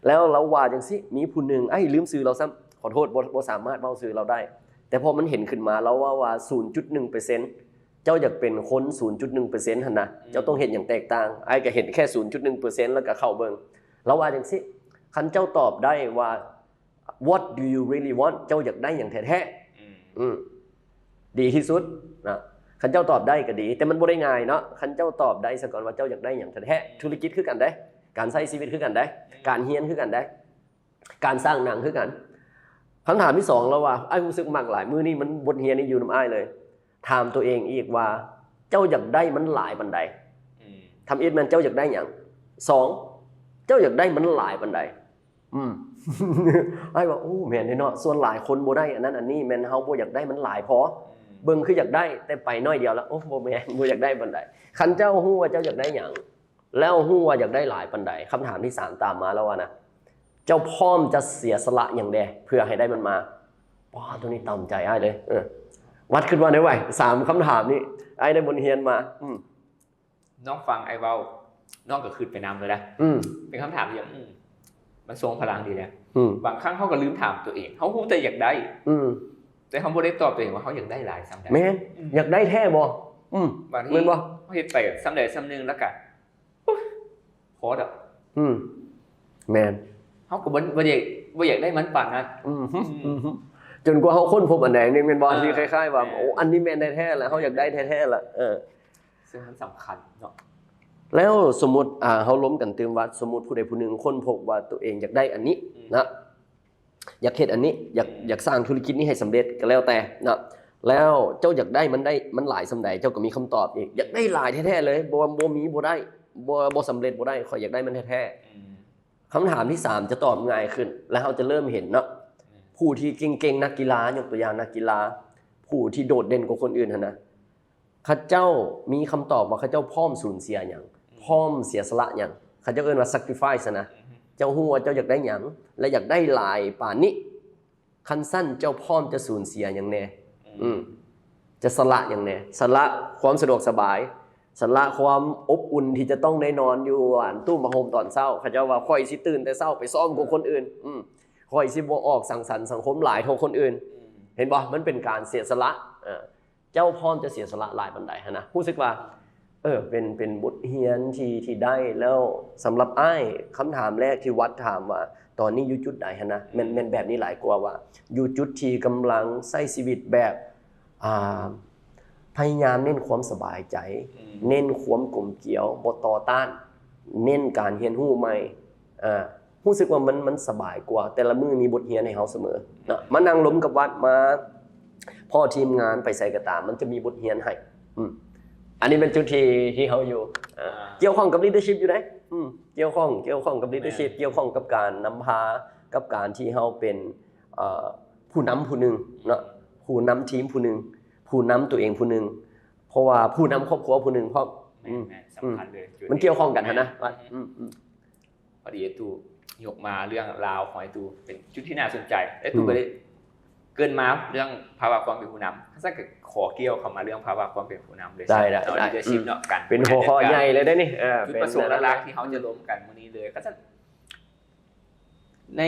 ແລ້ວລາວວ່າຈັ່ງຊີ້ ມີຜູ້ໜຶ່ງ ອ້າຍລືມຊື່ລາວຊ້ຳ ຂໍໂທດ ບໍ່ ບໍ່ສາມາດເວົ້າຊື່ລາວໄດ້ ແຕ່ພໍມັນເຫັນຂຶ້ນມາ ລາວເວົ້າວ່າ ສູນຈຸດໜຶ່ງເປີເຊັນ ເຈົ້າຢາກເປັນຄົນ ສູນຈຸດໜຶ່ງເປີເຊັນຫັ້ນນະ ອືມ ເຈົ້າຕ້ອງເຮັດຫຍັງແຕກຕ່າງ? ອ້າຍກໍເຫັນແຄ່ ສູນຈຸດໜຶ່ງເປີເຊັນ ແລ້ວກໍເຂົ້າເບິ່ງ ລາວວ່າຈັ່ງຊີ້ ຄັນເຈົ້າຕອບໄດ້ວ່າ What do you really want? ເຈົ້າຢາກໄດ້ຫຍັງແທ້ໆ? ອືມ ອືມ ດີທີ່ສຸດນະ ຄັນເຈົ້າຕອບໄດ້ກໍດີ ແຕ່ມັນບໍ່ໄດ້ງ່າຍເນາະ ຄັນເຈົ້າຕອບໄດ້ສາກ່ອນວ່າເຈົ້າຢາກໄດ້ຫຍັງແທ້ໆ ອືມ ທຸລະກິດຄືກັນເດ້ ການໃຊ້ຊີວິດຄືກັນເດ້ ອືມ ການຮຽນຄືກັນເດ້ ການສ້າງໜັງຄືກັນ ຄຳຖາມທີສອງ ລາວວ່າ ອ້າຍຮູ້ສຶກມັກຫຼາຍ. ມື້ນີ້ມັນ ບົດຮຽນນີ້ຢູ່ນຳອ້າຍເລີຍ. ຖາມຕົວເອງອີກວ່າ ເຈົ້າຢາກໄດ້ມັນຫຼາຍປານໃດ? ອືມ ທຳອິດແມ່ນເຈົ້າຢາກໄດ້ຫຍັງ? ສອງ ເຈົ້າຢາກໄດ້ມັນຫຼາຍປານໃດ? ອືມ ອ້າຍວ່າ ໂອ້ ແມ່ນເດ້ເນາະ, ສ່ວນຫຼາຍຄົນບໍ່ໄດ້ອັນນັ້ນອັນນີ້ ແມ່ນເຮົາບໍ່ຢາກໄດ້ມັນຫຼາຍພໍ. ອືມ ເບິ່ງຄືຢາກໄດ້ ແຕ່ໄປໜ້ອຍດຽວລະ ໂອ້ ບໍ່ແມ່ນ ບໍ່ຢາກໄດ້ປານໃດ. ຄັນເຈົ້າຮູ້ວ່າເຈົ້າຢາກໄດ້ຫຍັງ ແລ້ວຮູ້ວ່າຢາກໄດ້ຫຼາຍປານໃດ, ຄຳຖາມທີສາມຕາມມາແລ້ວວ່ານະ ເຈົ້າພ້ອມຈະເສຍສະຫຼະຫຍັງແດ່ ເພື່ອໃຫ້ໄດ້ມັນມາ? ປ້າ ໂຕນີ້ຕຳໃຈອ້າຍເລີຍ. ເອີ ວັດ ຄິດວ່າແນວໃດ? ສາມຄຳຖາມນີ້ ອ້າຍໄດ້ບົດຮຽນມາ. ອືມ ນ້ອງຟັງອ້າຍເວົ້າ ນ້ອງກໍຄິດໄປນຳເລີຍນະ. ອືມ ເປັນຄຳຖາມທີ່ ອືມ ມັນຊົງພະລັງດີແຫຼະ. ອືມ ບາງຄັ້ງເຮົາກໍລືມຖາມຕົວເອງ, ເຮົາຮູ້ແຕ່ຢາກໄດ້ ອືມ ແຕ່ເຮົາບໍ່ໄດ້ຕອບຕົວເອງວ່າເຮົາຢາກໄດ້ຫຼາຍສ່ຳໃດ. ແມ່ນ ອືມ ຢາກໄດ້ແທ້ບໍ່? ອືມ ບາງທີ ແມ່ນບໍ່? ເຮົາເຮັດໄປສ່ຳໃດສ່ຳໜຶ່ງ ແລ້ວກໍ ໂອ້ຍ ພໍດອກ. ອືມ ແມ່ນ ເຮົາກໍບໍ່ ບໍ່ຢາກ ບໍ່ຢາກໄດ້ມັນປານນັ້ນ. ອືມ ອືມ ຈົນກວ່າເຮົາຄົ້ນພົບອັນໃດໜຶ່ງ ແມ່ນບໍ່? ອ່າ ທີ່ຄ້າຍໆວ່າ ແມ່ນ ໂອ້ ອັນນີ້ແມ່ນແທ້ໆລະ ເຮົາຢາກໄດ້ແທ້ໆລະ. ເອີ ເຊິ່ງມັນສຳຄັນເນາະ. ແລ້ວສົມມຸດ ອ່າ ເຮົາລົມກັນຕື່ມວ່າ ສົມມຸດຜູ້ໃດຜູ້ໜຶ່ງຄົ້ນພົບວ່າຕົວເອງຢາກໄດ້ອັນນີ້ ອືມ ນະ ຢາກເຮັດອັນນີ້ ຢາກ ອືມ ຢາກສ້າງທຸລະກິດນີ້ໃຫ້ສຳເລັດກໍແລ້ວແຕ່ເນາະ, ແລ້ວເຈົ້າຢາກໄດ້ມັນໄດ້ ມັນຫຼາຍສ່ຳໃດ? ເຈົ້າກໍມີຄຳຕອບອີກ ຢາກໄດ້ຫຼາຍແທ້ໆເລີຍ ບໍ່ ບໍ່ມີບໍ່ໄດ້ ບໍ່ ບໍ່ສຳເລັດບໍ່ໄດ້ ຂ້ອຍຢາກໄດ້ມັນແທ້ໆ. ອືມ ຄຳຖາມທີສາມຈະຕອບງ່າຍຂຶ້ນ ແລະ ເຮົາຈະເລີ່ມເຫັນເນາະ ອືມ ຜູ້ທີ່ເກັ່ງໆ ນັກກິລາ ຍົກຕົວຢ່າງນັກກິລາ ຜູ້ທີ່ໂດດເດັ່ນກວ່າຄົນອື່ນຫັ້ນນະ ເຂົາເຈົ້າມີຄຳຕອບວ່າເຂົາເຈົ້າພ້ອມສູນເສຍຫຍັງ ອືມ ພ້ອມເສຍສະຫຼະຫຍັງ ເຂົາເຈົ້າເອີ້ນວ່າ sacrifice ນະ. ອືມ ເຈົ້າຮູ້ວ່າເຈົ້າຢາກໄດ້ຫຍັງ ແລະ ຢາກໄດ້ຫຼາຍປານນີ້ ຄັນຊັ້ນເຈົ້າພ້ອມຈະສູນເສຍຫຍັງແດ່? ອືມ ອືມ ຈະສະຫຼະຫຍັງແດ່? ສະຫຼະຄວາມສະດວກສະບາຍ ສະຫຼະຄວາມອົບອຸ່ນທີ່ຈະຕ້ອງໄດ້ນອນຢູ່ ອັນ ຕູ້ຜ້າຫົ່ມຕອນເຊົ້າ. ເຂົາເຈົ້າວ່າ ຂ້ອຍຊິຕື່ນແຕ່ເຊົ້າໄປຊ້ອມກວ່າຄົນອື່ນ ອືມ ຂ້ອຍຊິບໍ່ອອກສັງສັນສັງຄົມຫຼາຍເທົ່າຄົນອື່ນ. ອືມ ເຫັນບໍ່? ມັນເປັນການເສຍສະຫຼະ. ເອີ ເຈົ້າພ້ອມຈະເສຍສະຫຼະຫຼາຍປານໃດຫັ້ນນະ? ຮູ້ສຶກວ່າ ເອີ ເປັນ ເປັນບົດຮຽນທີ່ ທີ່ໄດ້ແລ້ວສຳລັບອ້າຍ. ຄຳຖາມແລກທີ່ວັດຖາມວ່າ ຕອນນີ້ຢູ່ຈຸດໃດຫັ້ນນະ? ແມ່ນ ແມ່ນແບບນີ້ຫຼາຍກວ່າວ່າ ຢູ່ຈຸດທີ່ກຳລັງໃຊ້ຊີວິດແບບ ອ່າ ພະຍາຍາມເນັ້ນຄວາມສະບາຍໃຈ ອືມ ເນັ້ນຄວາມກົມກຽວ ບໍ່ຕໍ່ຕ້ານ ເນັ້ນການຮຽນຮູ້ໃໝ່ ອ່າ ຮູ້ສຶກວ່າມັນ ມັນສະບາຍກວ່າ ແຕ່ລະມື້ມີບົດຮຽນໃຫ້ເຮົາສະເໝີເນາະ. ມານັ່ງລົມກັບວັດ ມາພໍ້ທີມງານ ໄປໃສກໍຕາມ ມັນຈະມີບົດຮຽນໃຫ້. ອືມ ອັນນີ້ແມ່ນຈຸດທີ່ ທີ່ເຮົາຢູ່ ເອີ ອ່າ ກ່ຽວຂ້ອງກັບ leadership ຢູ່ເດ້. ອືມ ກ່ຽວຂ້ອງ ກ່ຽວຂ້ອງກັບ leadership ແມ່ນ ກ່ຽວຂ້ອງກັບການນຳພາ ກັບການທີ່ເຮົາເປັນ ເອີ ຜູ້ນຳຜູ້ໜຶ່ງເນາະ ຜູ້ນຳທີມຜູ້ໜຶ່ງ ຜູ້ນຳຕົວເອງຜູ້ໜຶ່ງ ເພາະວ່າຜູ້ນຳຄອບຄົວຜູ້ໜຶ່ງພ້ອມ. ແມ່ນ ອືມ ແມ່ນ ສຳຄັນເລີຍ ອືມ ຈຸດນີ້ ມັນກ່ຽວຂ້ອງກັນຫັ້ນນະ. ແມ່ນ ວັດ ອືມ ອືມ ພໍດີອ້າຍຕູ້ຍົກມາເລື່ອງລາວຂອງອ້າຍຕູ້ ເປັນຈຸດທີ່ໜ້າສົນໃຈ. ອ້າຍຕູ້ ອືມ ກໍໄດ້ເກີ່ນມາເລື່ອງພາວະຄວາມເປັນຜູ້ນຳ, ຊັ້ນກໍຂໍກ່ຽວເຂົ້າມາເລື່ອງພາວະຄວາມເປັນຜູ້ນຳເລີຍ. ໄດ້ ໄດ້ ເນາະ ໄດ້ leadership ອືມ ເນາະ ການ ເປັນຫົວຂໍ້ໃຫຍ່ເລີຍເດ້ນີ້. ເອີ ຈຸດປະສົງຫຼັກໆທີ່ເຮົາຈະລົມກັນມື້ນີ້ເລີຍ ກໍຊັ້ນ ໃນ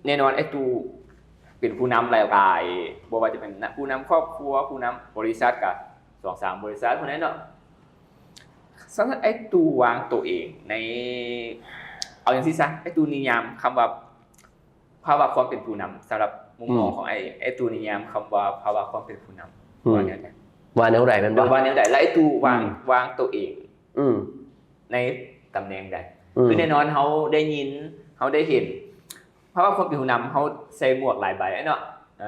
ແນ່ນອນ ອ້າຍຕູ້ເປັນຜູ້ນຳຫຼາຍໆ ບໍ່ວ່າຈະເປັນນະ ຜູ້ນຳຄອບຄົວ ຜູ້ນຳບໍລິສັດກະສອງສາມບໍລິສັດພຸ້ນແຫຼະເນາະ. ສຳລັບອ້າຍຕູ້ວາງໂຕເອງໃນ ເອົາຈັ່ງຊີ້ຊະ ອ້າຍຕູ້ນິຍາມຄຳວ່າພາວະຄວາມເປັນຜູ້ນຳ ສຳລັບມຸມມອງ ອືມ ຂອງອ້າຍເອງ ອ້າຍຕູ້ນິຍາມຄຳວ່າພາວະຄວາມເປັນຜູ້ນຳ ອືມ ວ່າແນວໃດ? ວ່າແນວໃດແມ່ນບໍ່? ວ່າແນວໃດ? ແລະ ອ້າຍຕູ້ວາງ ອືມ ວາງໂຕເອງ ອືມ ໃນຕຳແໜ່ງໃດ? ອືມ ຄືແນ່ນອນເຮົາໄດ້ຍິນ ເຮົາໄດ້ເຫັນ ເພາະວ່າຄົນເປັນຜູ້ນຳ ເຮົາໃສ່ໝວກຫຼາຍໃບເນາະ. ເອີ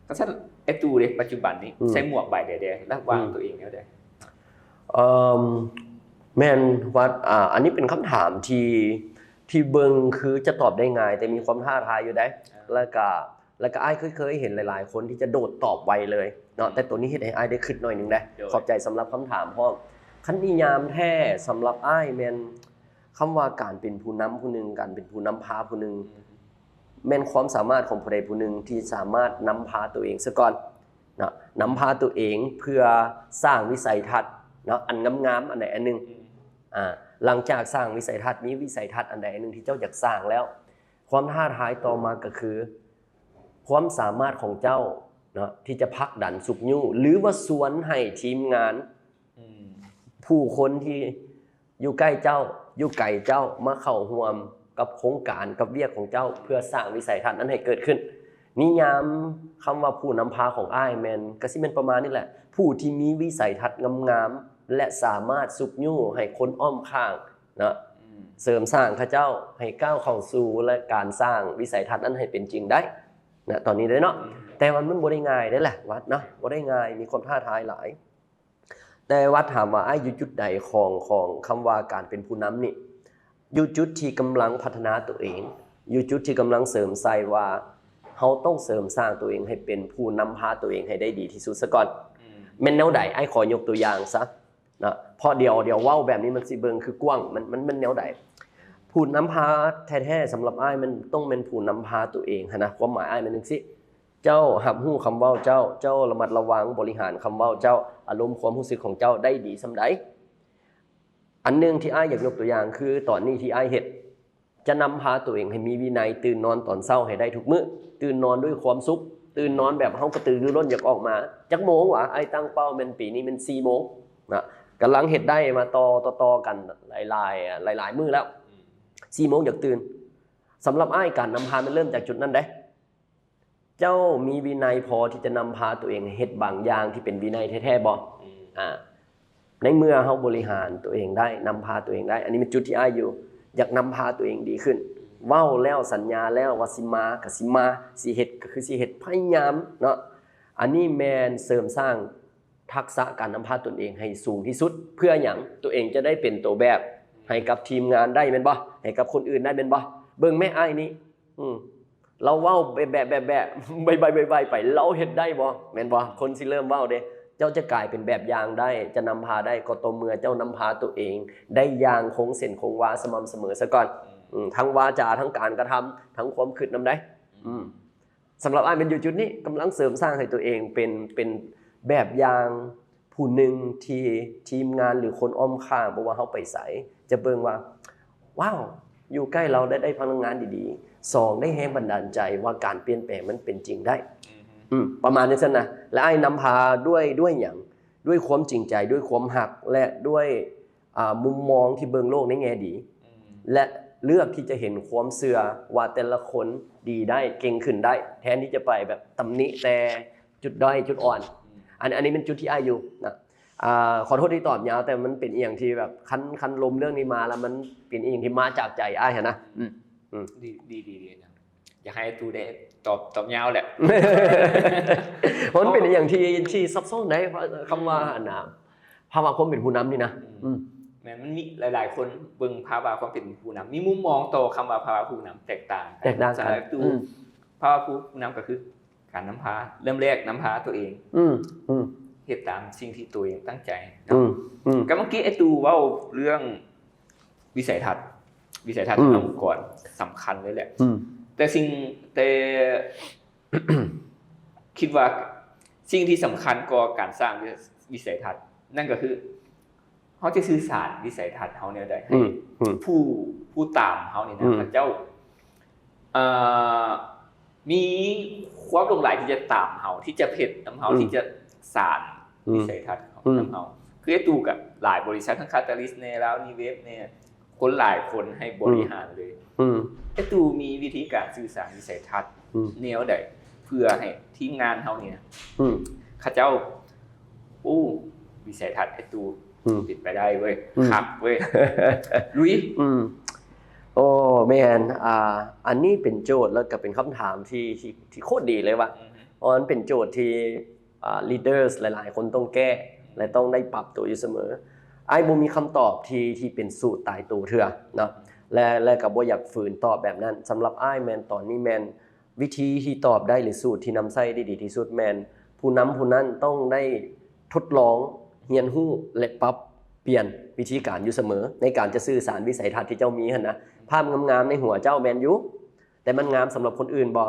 ຄັນຊັ້ນ ອ້າຍຕູ້ເດ້ ປັດຈຸບັນນີ້ ອືມ ໃສ່ໝວກໃບໃດແດ່ ແລະ ວາງ ອືມ ຕົວເອງແນວໃດ? ເອີ ແມ່ນ ວັດ ອ່າ ອັນນີ້ເປັນຄຳຖາມທີ່ ທີ່ເບິ່ງຄືຈະຕອບໄດ້ງ່າຍ ແຕ່ມີຄວາມທ້າທາຍຢູ່ເດ້. ອ່າ ແລ້ວກະ ແລ້ວກໍອ້າຍຄືເຄີຍເຫັນຫຼາຍໆຄົນທີ່ຈະໂດດຕອບໄວເລີຍເນາະ, ອືມ ແຕ່ໂຕນີ້ເຮັດໃຫ້ອ້າຍໄດ້ຄິດໜ້ອຍໜຶ່ງເດ້. ໂດຍ ຂອບໃຈສຳລັບຄຳຖາມພ້ອມ. ຄັນນິຍາມແທ້ສຳລັບອ້າຍແມ່ນຄຳວ່າການເປັນຜູ້ນຳຜູ້ໜຶ່ງ, ການເປັນຜູ້ນຳພາຜູ້ໜຶ່ງ, ອືມ ແມ່ນຄວາມສາມາດຂອງຜູ້ໃດຜູ້ໜຶ່ງທີ່ສາມາດນຳພາຕົວເອງຊະກ່ອນເນາະ, ນຳພາຕົວເອງເພື່ອສ້າງວິໄສທັດເນາະ ອັນງາມໆ ອັນໃດອັນໜຶ່ງ. ອືມ ອ່າ ຫຼັງຈາກສ້າງວິໄສທັດ, ມີວິໄສທັດອັນໃດອັນໜຶ່ງທີ່ເຈົ້າຢາກສ້າງແລ້ວ, ຄວາມທ້າທາຍຕໍ່ມາກໍຄື ຄວາມສາມາດຂອງເຈົ້າເນາະ ທີ່ຈະຜັກດັນຊຸກຍູ້ ຫຼືວ່າຊວນໃຫ້ທີມງານ ອືມ ຜູ້ຄົນທີ່ຢູ່ໃກ້ເຈົ້າ ຢູ່ໄກເຈົ້າ ມາເຂົ້າຮ່ວມກັບໂຄງການ ກັບວຽກຂອງເຈົ້າ ເພື່ອສ້າງວິໄສທັດນັ້ນໃຫ້ເກີດຂຶ້ນ. ນິຍາມຄຳວ່າຜູ້ນຳພາຂອງອ້າຍແມ່ນ ກໍຊິແມ່ນປະມານນີ້ແຫຼະ, ຜູ້ທີ່ມີວິໄສທັດງາມໆ ແລະ ສາມາດຊຸກຍູ້ໃຫ້ຄົນອ້ອມຂ້າງ ເນາະ ອືມ ເສີມສ້າງເຂົາເຈົ້າໃຫ້ກ້າວເຂົ້າສູ່ ແລະ ການສ້າງວິໄສທັດນັ້ນໃຫ້ເປັນຈິງໄດ້. ນະຕອນນີ້ເດ້ເນາະ. ອືມ ແຕ່ວ່າມັນບໍ່ໄດ້ງ່າຍເດ້ແຫຼະ ວັດເນາະ ບໍ່ໄດ້ງ່າຍ ມີຄວາມທ້າທາຍຫຼາຍ. ແຕ່ວ່າຖາມວ່າອ້າຍຢູ່ຈຸດໃດຂອງ ຂອງຄຳວ່າການເປັນຜູ້ນຳນີ້? ຢູ່ຈຸດທີ່ກຳລັງພັດທະນາຕົວເອງ, ຢູ່ຈຸດທີ່ກຳລັງເສີມໃສ່ວ່າເຮົາຕ້ອງເສີມສ້າງຕົວເອງໃຫ້ເປັນຜູ້ນຳພາຕົວເອງໃຫ້ໄດ້ດີທີ່ສຸດຊະກ່ອນ. ອືມ ແມ່ນແນວໃດ? ອ້າຍຂໍຍົກຕົວຢ່າງຊະເນາະ ເພາະດຽວ ດຽວເວົ້າແບບນີ້ມັນຊິເບິ່ງຄືກວ້າງ. ມັນ ມັນ ມັນແນວໃດ? ຜູ້ນຳພາແທ້ໆ ສຳລັບອ້າຍ ມັນຕ້ອງແມ່ນຜູ້ນຳພາຕົວເອງຫັ້ນນະ. ຄວາມໝາຍອ້າຍແມ່ນຈັ່ງຊີ້. ເຈົ້າຮັບຮູ້ຄຳເວົ້າເຈົ້າ, ເຈົ້າລະມັດລະວັງບໍລິຫານຄຳເວົ້າເຈົ້າ, ອາລົມຄວາມຮູ້ສຶກຂອງເຈົ້າໄດ້ດີສ່ຳໃດ? ອັນໜຶ່ງທີ່ອ້າຍຢາກຍົກຕົວຢ່າງຄື ຕອນນີ້ທີ່ອ້າຍເຮັດ ຈະນຳພາຕົວເອງໃຫ້ມີວິໄນ, ຕື່ນນອນຕອນເຊົ້າໃຫ້ໄດ້ທຸກມື້, ຕື່ນນອນດ້ວຍຄວາມສຸກ, ຕື່ນນອນແບບເຮົາກະຕືລືລົ້ນຢາກອອກມາ. ຈັກໂມງຫວາ? ອ້າຍຕັ້ງເປົ້າແມ່ນປີນີ້ແມ່ນສີ່ໂມງນະ, ກຳລັງເຮັດໄດ້ມາຕໍ່ ຕໍ່ໆກັນຫຼາຍໆ ຫຼາຍໆມື້ແລ້ວ. ອືມ ສີ່ໂມງຢາກຕື່ນ. ສຳລັບອ້າຍ ການນຳພາແມ່ນເລີ່ມຈາກຈຸດນັ້ນເດ້. ເຈົ້າມີວິໄນພໍທີ່ຈະນຳພາຕົວເອງໃຫ້ເຮັດບາງຢ່າງທີ່ເປັນວິໄນແທ້ໆບໍ່? ອືມ ອາ ໃນເມື່ອເຮົາບໍລິຫານຕົວເອງໄດ້, ນຳພາຕົວເອງໄດ້, ອັນນີ້ແມ່ນຈຸດທີ່ອ້າຍຢູ່, ຢາກນຳພາຕົວເອງດີຂຶ້ນ. ເວົ້າແລ້ວ, ສັນຍາແລ້ວວ່າຊິມາກໍຊິມາ, ຊິເຮັດກໍຄືຊິເຮັດ, ພະຍາຍາມເນາະ. ອັນນີ້ແມ່ນເສີມສ້າງທັກສະການນຳພາຕົນເອງໃຫ້ສູງທີ່ສຸດ. ເພື່ອຫຍັງ? ຕົວເອງຈະໄດ້ເປັນໂຕແບບໃຫ້ກັບທີມງານໄດ້ແມ່ນບໍ່? ໃຫ້ກັບຄົນອື່ນໄດ້ແມ່ນບໍ່? ເບິ່ງແມ້ອ້າຍນີ້ ອືມ ລາວເວົ້າແບະ ແບະ ແບະ ໄວໆ ໄວໆ ໄປ ລາວເຮັດໄດ້ບໍ່? ແມ່ນບໍ່? ຄົນຊິເລີ່ມເວົ້າເດ້. ເຈົ້າຈະກາຍເປັນແບບຢ່າງໄດ້, ຈະນຳພາໄດ້ ກໍຕໍ່ເມື່ອເຈົ້ານຳພາຕົວເອງໄດ້ຢ່າງຄົງເສັ້ນຄົງວາ ສະໝ່ຳສະເໝີຊະກ່ອນ. ອືມ ອືມ ທັງວາຈາ, ທັງການກະທຳ, ທັງຄວາມຄິດນຳໃດ. ອືມ ອືມ ສຳລັບອ້າຍແມ່ນຢູ່ຈຸດນີ້, ກຳລັງເສີມສ້າງໃຫ້ຕົວເອງເປັນ ເປັນແບບຢ່າງ ຜູ້ໜຶ່ງທີ່ທີມງານ ຫຼື ຄົນອ້ອມຂ້າງ ບໍ່ວ່າເຮົາໄປໃສ ຈະເບິ່ງວ່າ ວ້າວ ຢູ່ໃກ້ລາວໄດ້ ໄດ້ພະລັງງານດີໆ, ສອງ ໄດ້ແຮງບັນດານໃຈວ່າການປ່ຽນແປງມັນເປັນຈິງໄດ້. ອືມ ອືມ ປະມານຈັ່ງຊັ້ນນະ. ແລະ ອ້າຍນຳພາດ້ວຍ ດ້ວຍຫຍັງ? ດ້ວຍຄວາມຈິງໃຈ, ດ້ວຍຄວາມຮັກ ແລະ ດ້ວຍ ອ່າ ມຸມມອງທີ່ເບິ່ງໂລກໃນແງ່ດີ. ອືມ ແລະ ເລືອກທີ່ຈະເຫັນຄວາມເຊື່ອວ່າແຕ່ລະຄົນດີໄດ້, ເກັ່ງຂຶ້ນໄດ້, ແທນທີ່ຈະໄປແບບຕຳໜິແຕ່ ຈຸດດ້ອຍຈຸດອ່ອນ. ອືມ ອັນ ອັນນີ້ແມ່ນຈຸດທີ່ອ້າຍຢູ່ນະ. ອ່າ ຂໍໂທດທີ່ຕອບຍາວ, ແຕ່ມັນເປັນອີ່ຫຍັງທີ່ແບບ ຄັນ ຄັນລົມເລື່ອງນີ້ມາແລ້ວ ມັນເປັນອີ່ຫຍັງທີ່ມາຈາກໃຈອ້າຍຫັ້ນນະ. ອືມ ອືມ ອືມ ດີ ດີ ດີ ດີນະ. ຢາກໃຫ້ຕູແດ່ຕອບ ຕອບຍາວແຫຼະ. ເພາະມັນເປັນອີ່ຫຍັງທີ່ ທີ່ຊັບຊ້ອນໃດ໋ ຄຳວ່າ ອືມ ອັນນະ ພາວະຄວາມເປັນຜູ້ນຳນີ້ນະ. ອືມ ອືມ ແມ່ນ ມັນມີຫຼາຍໆຄົນເບິ່ງພາວະຄວາມເປັນຜູ້ນຳ ມີມຸມມອງຕໍ່ຄຳວ່າພາວະຜູ້ນຳແຕກຕ່າງກັນ. ແຕກຕ່າງກັນ. ສຳລັບຕູ ອືມ ພາວະຜູ້ນຳກໍຄື ການນຳພາ ເລີ່ມແລກນຳພາຕົວເອງ. ອືມ ອືມ ເຮັດຕາມສິ່ງທີ່ຕົວເອງຕັ້ງໃຈເນາະ. ອືມ ອືມ ກໍເມື່ອກີ້ໄອ້ຕູເວົ້າເລື່ອງວິໄສທັດ, ວິໄສທັດ ອືມ ຂອງອົງກອນສຳຄັນເລີຍແຫຼະ. ອືມ ແຕ່ສິ່ງ ແຕ່ຄິດວ່າສິ່ງທີ່ສຳຄັນກວ່າການສ້າງວິ ວິໄສທັດ ນັ້ນກໍຄື ເຮົາຈະສື່ສານວິໄສທັດເຮົາແນວໃດໃຫ້ ອືມ ອືມ ຜູ້ ຜູ້ຕາມເຮົານີ້ນະ ອືມ ເຂົາເຈົ້າ ເອີ ມີຄວາມຫຼົງໄຫຼທີ່ຈະຕາມເຮົາ ທີ່ຈະເຮັດນຳເຮົາ ອືມ ທີ່ຈະສານ ອືມ ວິໄສທັດ ອືມ ນຳເຮົາ. ຄືໄອ້ຕູ້ກັບຫຼາຍບໍລິສັດ ທັງ Catalyst ແດ່ ລາວ New Wave ແດ່ ຄົນຫຼາຍຄົນໃຫ້ບໍລິຫານເລີຍ. ອືມ ອືມ ໄອ້ຕູ້ມີວິທີການສື່ສານວິໄສທັດ ອືມ ແນວໃດ ເພື່ອໃຫ້ທີມງານເຮົານີ້ນະ ອືມ ເຂົາເຈົ້າ ໂອ້ ວິໄສທັດໄອ້ຕູ້ ອືມ ເປັນໄປໄດ້ເວີຍ ອືມ ຄັກເວີຍ ລຸຍ. ອືມ ໂອ້ ແມ່ນ ອ່າ ອັນນີ້ເປັນໂຈດ ແລ້ວກໍເປັນຄຳຖາມທີ່ ທີ່ ທີ່ໂຄດດີເລີຍວ່າ ອືຮຶ ເພາະມັນເປັນໂຈດທີ່ ອ່າ leaders ຫຼາຍໆຄົນຕ້ອງແກ້ ແລະ ຕ້ອງໄດ້ປັບຕົວຢູ່ສະເໝີ. ອ້າຍບໍ່ມີຄຳຕອບທີ່ ທີ່ເປັນສູດຕາຍໂຕເທື່ອເນາະ ແລະ ແລະ ກໍບໍ່ຢາກຝືນຕອບແບບນັ້ນ. ສຳລັບອ້າຍແມ່ນ ຕອນນີ້ແມ່ນ ວິທີທີ່ຕອບໄດ້ ຫຼື ສູດທີ່ນຳໃຊ້ໄດ້ດີທີ່ສຸດແມ່ນ ຜູ້ນຳຜູ້ນັ້ນຕ້ອງໄດ້ທົດລອງຮຽນຮູ້ ແລະ ປັບປ່ຽນວິທີການຢູ່ສະເໝີ ໃນການຈະສື່ສານວິໄສທັດທີ່ເຈົ້າມີຫັ້ນນະ. ພາບງາມໆໃນຫົວເຈົ້າແມ່ນຢູ່ ແຕ່ມັນງາມສຳລັບຄົນອື່ນບໍ່?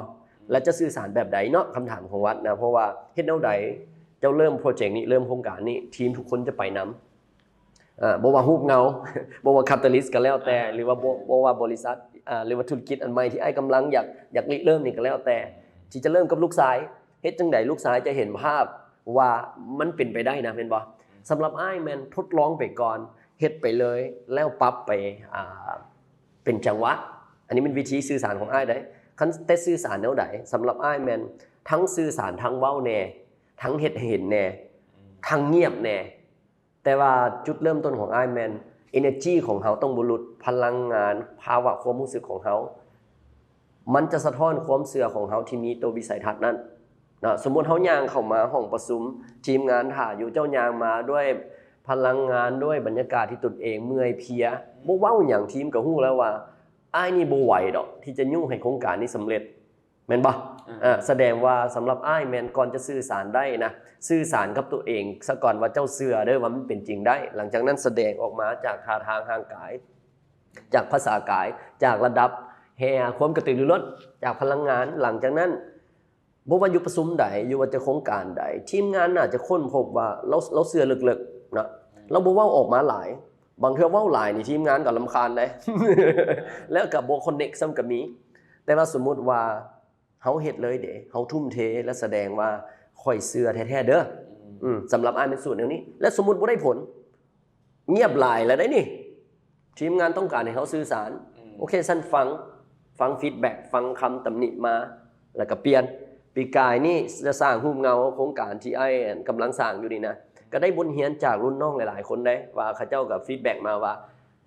ແລະ ຈະສື່ສານແບບໃດເນາະ? ຄຳຖາມຂອງວັດນະ ເພາະວ່າເຮັດແນວໃດ ເຈົ້າເລີ່ມໂປຣເຈັກນີ້ ເລີ່ມໂຄງການນີ້ ທີມທຸກຄົນຈະໄປນຳ ເອີ ບໍ່ວ່າຮູບເງົາ ບໍ່ວ່າ Catalyst ກໍແລ້ວແຕ່ ອ່າ ຫຼືວ່າບໍ່ ບໍ່ວ່າບໍລິສັດ ອ່າ ຫຼືວ່າທຸລະກິດອັນໃໝ່ທີ່ອ້າຍກຳລັງຢາກ ຢາກລິເລີ່ມນີ້ກໍແລ້ວແຕ່ ທີ່ຈະເລີ່ມກັບລູກຊາຍ ເຮັດຈັ່ງໃດລູກຊາຍຈະເຫັນພາບວ່າມັນເປັນໄປໄດ້ນະ ແມ່ນບໍ່? ສຳລັບອ້າຍແມ່ນທົດລອງໄປກ່ອນ ເຮັດໄປເລີຍ ແລ້ວປັບໄປ ອ່າ ເປັນຈັງຫວະ. ອັນນີ້ແມ່ນວິທີສື່ສານຂອງອ້າຍເດ້. ຄັນແຕ່ສື່ສານແນວໃດ? ສຳລັບອ້າຍແມ່ນທັງສື່ສານ ທັງເວົ້າແດ່ ທັງເຮັດໃຫ້ເຫັນແດ່ ອືມ ທັງງຽບແດ່. ແຕ່ວ່າຈຸດເລີ່ມຕົ້ນຂອງອ້າຍແມ່ນ energy ຂອງເຮົາຕ້ອງບໍ່ຫຼຸດ, ພະລັງງານ, ພາວະຄວາມຮູ້ສຶກຂອງເຮົາ ມັນຈະສະທ້ອນຄວາມເຊື່ອຂອງເຮົາທີ່ມີຕໍ່ວິໄສທັດນັ້ນເນາະ. ສົມມຸດເຮົາຍ່າງເຂົ້າມາຫ້ອງປະຊຸມ, ທີມງານຖ້າຢູ່, ເຈົ້າຍ່າງມາດ້ວຍພະລັງງານ, ດ້ວຍບັນຍາກາດທີ່ຕົນເອງເມື່ອຍເພຍ, ບໍ່ເວົ້າຫຍັງ, ທີມກໍຮູ້ແລ້ວວ່າ ອ້າຍນີ້ບໍ່ໄຫວດອກທີ່ຈະຍູ້ໃຫ້ໂຄງການນີ້ສຳເລັດ ແມ່ນບໍ່? ອາ ອາ ສະແດງວ່າສຳລັບອ້າຍແມ່ນ ກ່ອນຈະສື່ສານໄດ້ນະ, ສື່ສານກັບຕົວເອງສາກ່ອນວ່າເຈົ້າເຊື່ອເດີວ່າມັນເປັນຈິງໄດ້. ຫຼັງຈາກນັ້ນສະແດງອອກມາຈາກທ່າທາງຮ່າງກາຍ, ຈາກພາສາກາຍ, ຈາກລະດັບແຮ່ຄວາມກະຕືລືລົ້ນ, ຈາກພະລັງງານ. ຫຼັງຈາກນັ້ນ ບໍ່ວ່າຢູ່ປະຊຸມໃດ, ຢູ່ວ່າຈະໂຄງການໃດ, ທີມງານໜ້າຈະຄົ້ນພົບວ່າລາວ, ລາວເຊື່ອເລິກໆເນາະ, ລາວບໍ່ເວົ້າອອກມາຫຼາຍ. ບາງເທື່ອເວົ້າຫຼາຍນີ້ທີມງານກໍລຳຄານເດ້ ແລ້ວກໍບໍ່ຄອນເນັກຊ້ຳກໍມີ. ແຕ່ວ່າສົມມຸດວ່າເຮົາເຮັດເລີຍເດ, ເຮົາທຸ່ມເທ ແລະ ສະແດງວ່າຂ້ອຍເຊື່ອແທ້ໆເດີ. ອືມ ອືມ ສຳລັບອ້າຍແມ່ນສູດແນວນີ້ ແລະ ສົມມຸດບໍ່ໄດ້ຜົນ, ງຽບຫຼາຍແລ້ວເດ້ນີ້, ທີມງານຕ້ອງການໃຫ້ເຮົາສື່ສານ. ອືມ ໂອເຄ, ຊັ້ນຟັງ, ຟັງຟີດແບັກ, ຟັງຄຳຕຳໜິມາ ແລ້ວກໍປ່ຽນ. ປີກາຍນີ້ຈະສ້າງຮູບເງົາໂຄງການທີ່ອ້າຍກຳລັງສ້າງຢູ່ນີ້ນະ, ກໍໄດ້ບົດຮຽນຈາກລຸ້ນນ້ອງຫຼາຍໆຄົນເດ້ ວ່າເຂົາເຈົ້າກໍຟີດແບັກມາວ່າ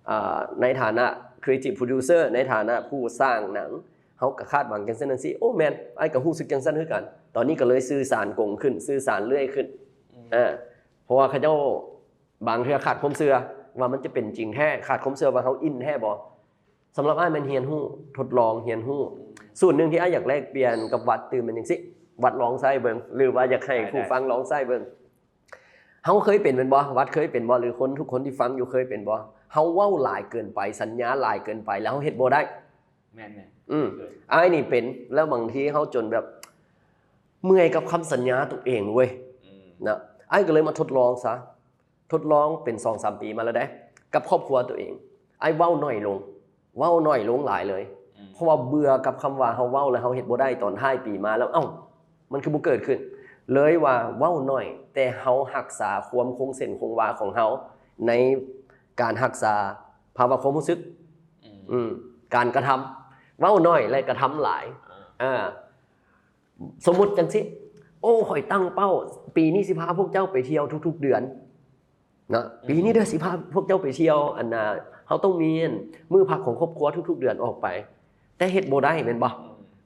ອ່າ ໃນຖານະ creative producer, ໃນຖານະຜູ້ສ້າງໜັງ, ເຮົາກໍຄາດຫວັງຈັ່ງຊັ້ນຈັ່ງຊີ້. ໂອ້ ແມ່ນ, ອ້າຍກໍຮູ້ສຶກຈັ່ງຊັ້ນຄືກັນ. ຕອນນີ້ກໍເລີຍສື່ສານກົງຂຶ້ນ, ສື່ສານເລື້ອຍຂຶ້ນ. ອືມ ເອີ ເພາະວ່າເຂົາເຈົ້າ ບາງເທື່ອຂາດຄວາມເຊື່ອວ່າມັນຈະເປັນຈິງແທ້, ຂາດຄວາມເຊື່ອວ່າເຮົາອິນແທ້ບໍ່. ສຳລັບອ້າຍແມ່ນຮຽນຮູ້, ທົດລອງຮຽນຮູ້. ສູດໜຶ່ງທີ່ອ້າຍຢາກແລກປ່ຽນກັບວັດຕື່ມແມ່ນຈັ່ງຊີ້, ວັດລອງໃຊ້ເບິ່ງ ຫຼືວ່າຢາກໃຫ້ຜູ້ຟັງລອງໃຊ້ເບິ່ງ. ເຮົາເຄີຍເປັນແມ່ນບໍ່? ວັດເຄີຍເປັນບໍ່? ຫຼືຄົນ ທຸກຄົນທີ່ຟັງຢູ່ເຄີຍເປັນບໍ່? ເຮົາເວົ້າຫຼາຍເກີນໄປ, ສັນຍາຫຼາຍເກີນໄປ ແລ້ວເຮົາເຮັດບໍ່ໄດ້. ແມ່ນໆ ອືມ ເຄີຍ. ອ້າຍນີ້ເປັນ, ແລ້ວບາງທີເຮົາຈົນແບບເມື່ອຍກັບຄຳສັນຍາຕົວເອງເວີຍ ອືມ ນະ. ອ້າຍກໍເລີຍມາທົດລອງຊະ, ທົດລອງເປັນສອງສາມປີມາແລ້ວເດ້ ກັບຄອບຄົວຕົວເອງ. ອ້າຍເວົ້າໜ້ອຍລົງ, ເວົ້າໜ້ອຍລົງຫຼາຍເລີຍ ອືມ ເພາະວ່າເບື່ອກັບຄຳວ່າເຮົາເວົ້າແລ້ວເຮົາເຮັດບໍ່ໄດ້ຕອນທ້າຍປີມາແລ້ວ. ເອົ້າ ມັນຄືບໍ່ເກີດຂຶ້ນ? ເລີຍວ່າເວົ້າໜ້ອຍ ແຕ່ເຮົາຮັກສາຄວາມຄົງເສັ້ນຄົງວາຂອງເຮົາ ໃນການຮັກສາພາວະຄວາມຮູ້ສຶກ ອືມ ອືມ ການກະທຳ. ເວົ້າໜ້ອຍ ແລະ ກະທຳຫຼາຍ ອ່າ ອ່າ ສົມມຸດຈັ່ງຊີ້, ໂອ້ ຂ້ອຍຕັ້ງເປົ້າ ປີນີ້ຊິພາພວກເຈົ້າໄປທ່ຽວທຸກໆເດືອນເນາະ, ອືມ ປີນີ້ເດີ ຊິພາພວກເຈົ້າໄປທ່ຽວ ອັນນ່າ ເຮົາຕ້ອງມີ ອັນ ມື້ພັກຂອງຄອບຄົວທຸກໆເດືອນອອກໄປ, ແຕ່ເຮັດບໍ່ໄດ້ແມ່ນບໍ່? ອືມ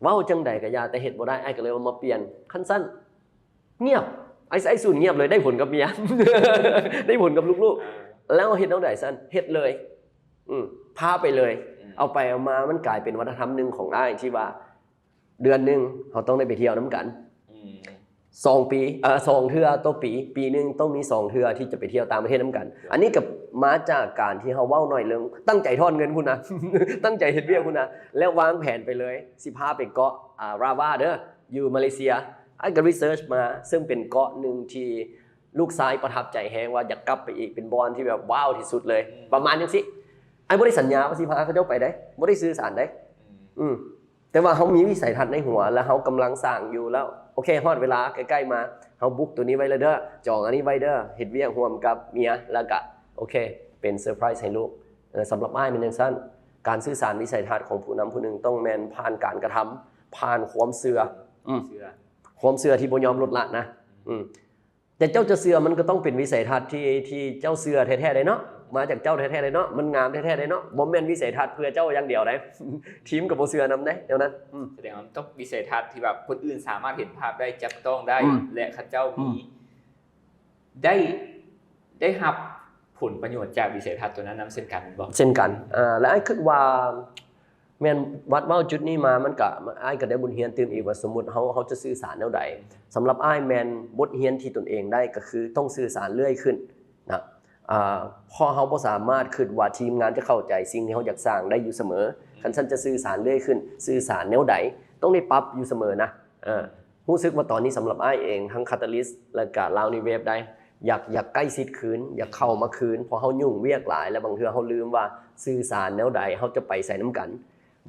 ເວົ້າຈັ່ງໃດກໍຢ່າ ແຕ່ເຮັດບໍ່ໄດ້. ອ້າຍກໍເລີຍວ່າມາປ່ຽນ, ຄັນຊັ້ນ ງຽບ, ອ້າຍ ອ້າຍສູນງຽບເລີຍ, ໄດ້ຜົນກັບເມຍ ໄດ້ຜົນກັບລູກໆ. ເອີ ແລ້ວເຮັດແນວໃດຊັ້ນ? ເຮັດເລີຍ ອືມ ພາໄປເລີຍ. ອືມ ເອົາໄປເອົາມາມັນກາຍເປັນວັດທະນະທຳໜຶ່ງຂອງອ້າຍ ທີ່ວ່າເດືອນໜຶ່ງເຮົາຕ້ອງໄດ້ໄປທ່ຽວນຳກັນ. ອືມ ສອງປີ ເອີ ສອງເທື່ອຕໍ່ປີ, ປີໜຶ່ງຕ້ອງມີສອງເທື່ອທີ່ຈະໄປທ່ຽວຕ່າງປະເທດນຳກັນ. ອັນນີ້ກໍມາຈາກການທີ່ເຮົາເວົ້າໜ້ອຍເລື່ອງ, ຕັ້ງໃຈຖອນເງິນພຸ້ນນະ, ຕັ້ງໃຈເຮັດວຽກພຸ້ນນະ, ແລ້ວວາງແຜນໄປເລີຍ ຊິພາໄປເກາະ ອ່າ ຣາວາເດີ ຢູ່ມາເລເຊຍ. ອ້າຍກໍ research ມາ, ເຊິ່ງເປັນເກາະໜຶ່ງທີ່ລູກຊາຍປະທັບໃຈແຮງ ວ່າຢາກກັບໄປອີກ, ເປັນບ່ອນທີ່ແບບວ້າວທີ່ສຸດເລີຍ ອືມ ປະມານຈັ່ງຊີ້. ອ້າຍບໍ່ໄດ້ສັນຍາວ່າຊິພາເຂົາເຈົ້າໄປເດ້, ບໍ່ໄດ້ສື່ສານເດ້. ອືມ ອືມ ແຕ່ວ່າເຮົາມີວິໄສທັດໃນຫົວ ແລ້ວເຮົາກຳລັງສ້າງຢູ່ ແລ້ວ ໂອເຄ ຮອດເວລາໃກ້ໆມາ ເຮົາບຸກໂຕນີ້ໄວ້ແລ້ວເດີ, ຈອງອັນນີ້ໄວ້ເດີ, ເຮັດວຽກຮ່ວມກັບເມຍ ແລ້ວກະ ໂອເຄ ເປັນເຊີໄພຣສ໌ໃຫ້ລູກ. ເອີ ສຳລັບອ້າຍແມ່ນຈັ່ງຊັ້ນ, ການສື່ສານວິໄສທັດຂອງຜູ້ນຳຜູ້ໜຶ່ງຕ້ອງແມ່ນຜ່ານການກະທຳ, ຜ່ານຄວາມເຊື່ອ. ອືມ ເຊື່ອ ຄວາມເຊື່ອທີ່ບໍ່ຍອມລົດລະນະ. ອືມ ອືມ ແຕ່ເຈົ້າຈະເຊື່ອ ມັນກໍຕ້ອງເປັນວິໄສທັດທີ່ ທີ່ເຈົ້າເຊື່ອແທ້ໆເດ້ເນາະ, ມາຈາກເຈົ້າແທ້ໆເດ້ເນາະ, ມັນງາມແທ້ໆເດ້ເນາະ, ບໍ່ແມ່ນວິໄສທັດເພື່ອເຈົ້າຢ່າງດຽວເດ້. ທີມກໍບໍ່ເຊື່ອນຳເດ້ແນວນັ້ນ. ອືມ ສະແດງວ່າມັນຕ້ອງວິໄສທັດທີ່ແບບຄົນອື່ນສາມາດເຫັນພາບໄດ້, ຈັບຕ້ອງໄດ້ ອືມ ແລະ ເຂົາເຈົ້າມີ ອືມ ໄດ້ ໄດ້ຮັບຜົນປະໂຫຍດຈາກວິໄສທັດຕົວນັ້ນນຳເຊັ່ນກັນແມ່ນບໍ່? ເຊັ່ນກັນ. ເອີ ແລະ ອ້າຍຄິດວ່າ ແມ່ນ ວັດເວົ້າຈຸດນີ້ມາ ມັນກະ ອ້າຍກໍໄດ້ບົດຮຽນຕື່ມອີກວ່າ ສົມມຸດເຮົາ ເຮົາຈະສື່ສານແນວໃດ. ສຳລັບອ້າຍແມ່ນບົດຮຽນທີ່ຕົນເອງໄດ້ກໍຄືຕ້ອງສື່ສານເລື້ອຍຂຶ້ນນະ. ອ່າ ເພາະເຮົາບໍ່ສາມາດຄິດວ່າທີມງານຈະເຂົ້າໃຈສິ່ງທີ່ເຮົາຢາກສ້າງໄດ້ຢູ່ສະເໝີ. ອືມ ຄັນຊັ້ນຈະສື່ສານເລື້ອຍຂຶ້ນ, ສື່ສານແນວໃດ? ຕ້ອງໄດ້ປັບຢູ່ສະເໝີນະ. ເອີ ຮູ້ສຶກວ່າຕອນນີ້ສຳລັບອ້າຍເອງ ທັງ Catalyst ແລະກະ Loudny Wave ໄດ້ ຢາກ ຢາກໃກ້ຊິດຄືນ, ຢາກເຂົ້າມາຄືນ, ເພາະເຮົາຫຍຸ້ງວຽກຫຼາຍ ແລະ ບາງເທື່ອເຮົາລືມວ່າສື່ສານແນວໃດ, ເຮົາຈະໄປໃສນຳກັນ.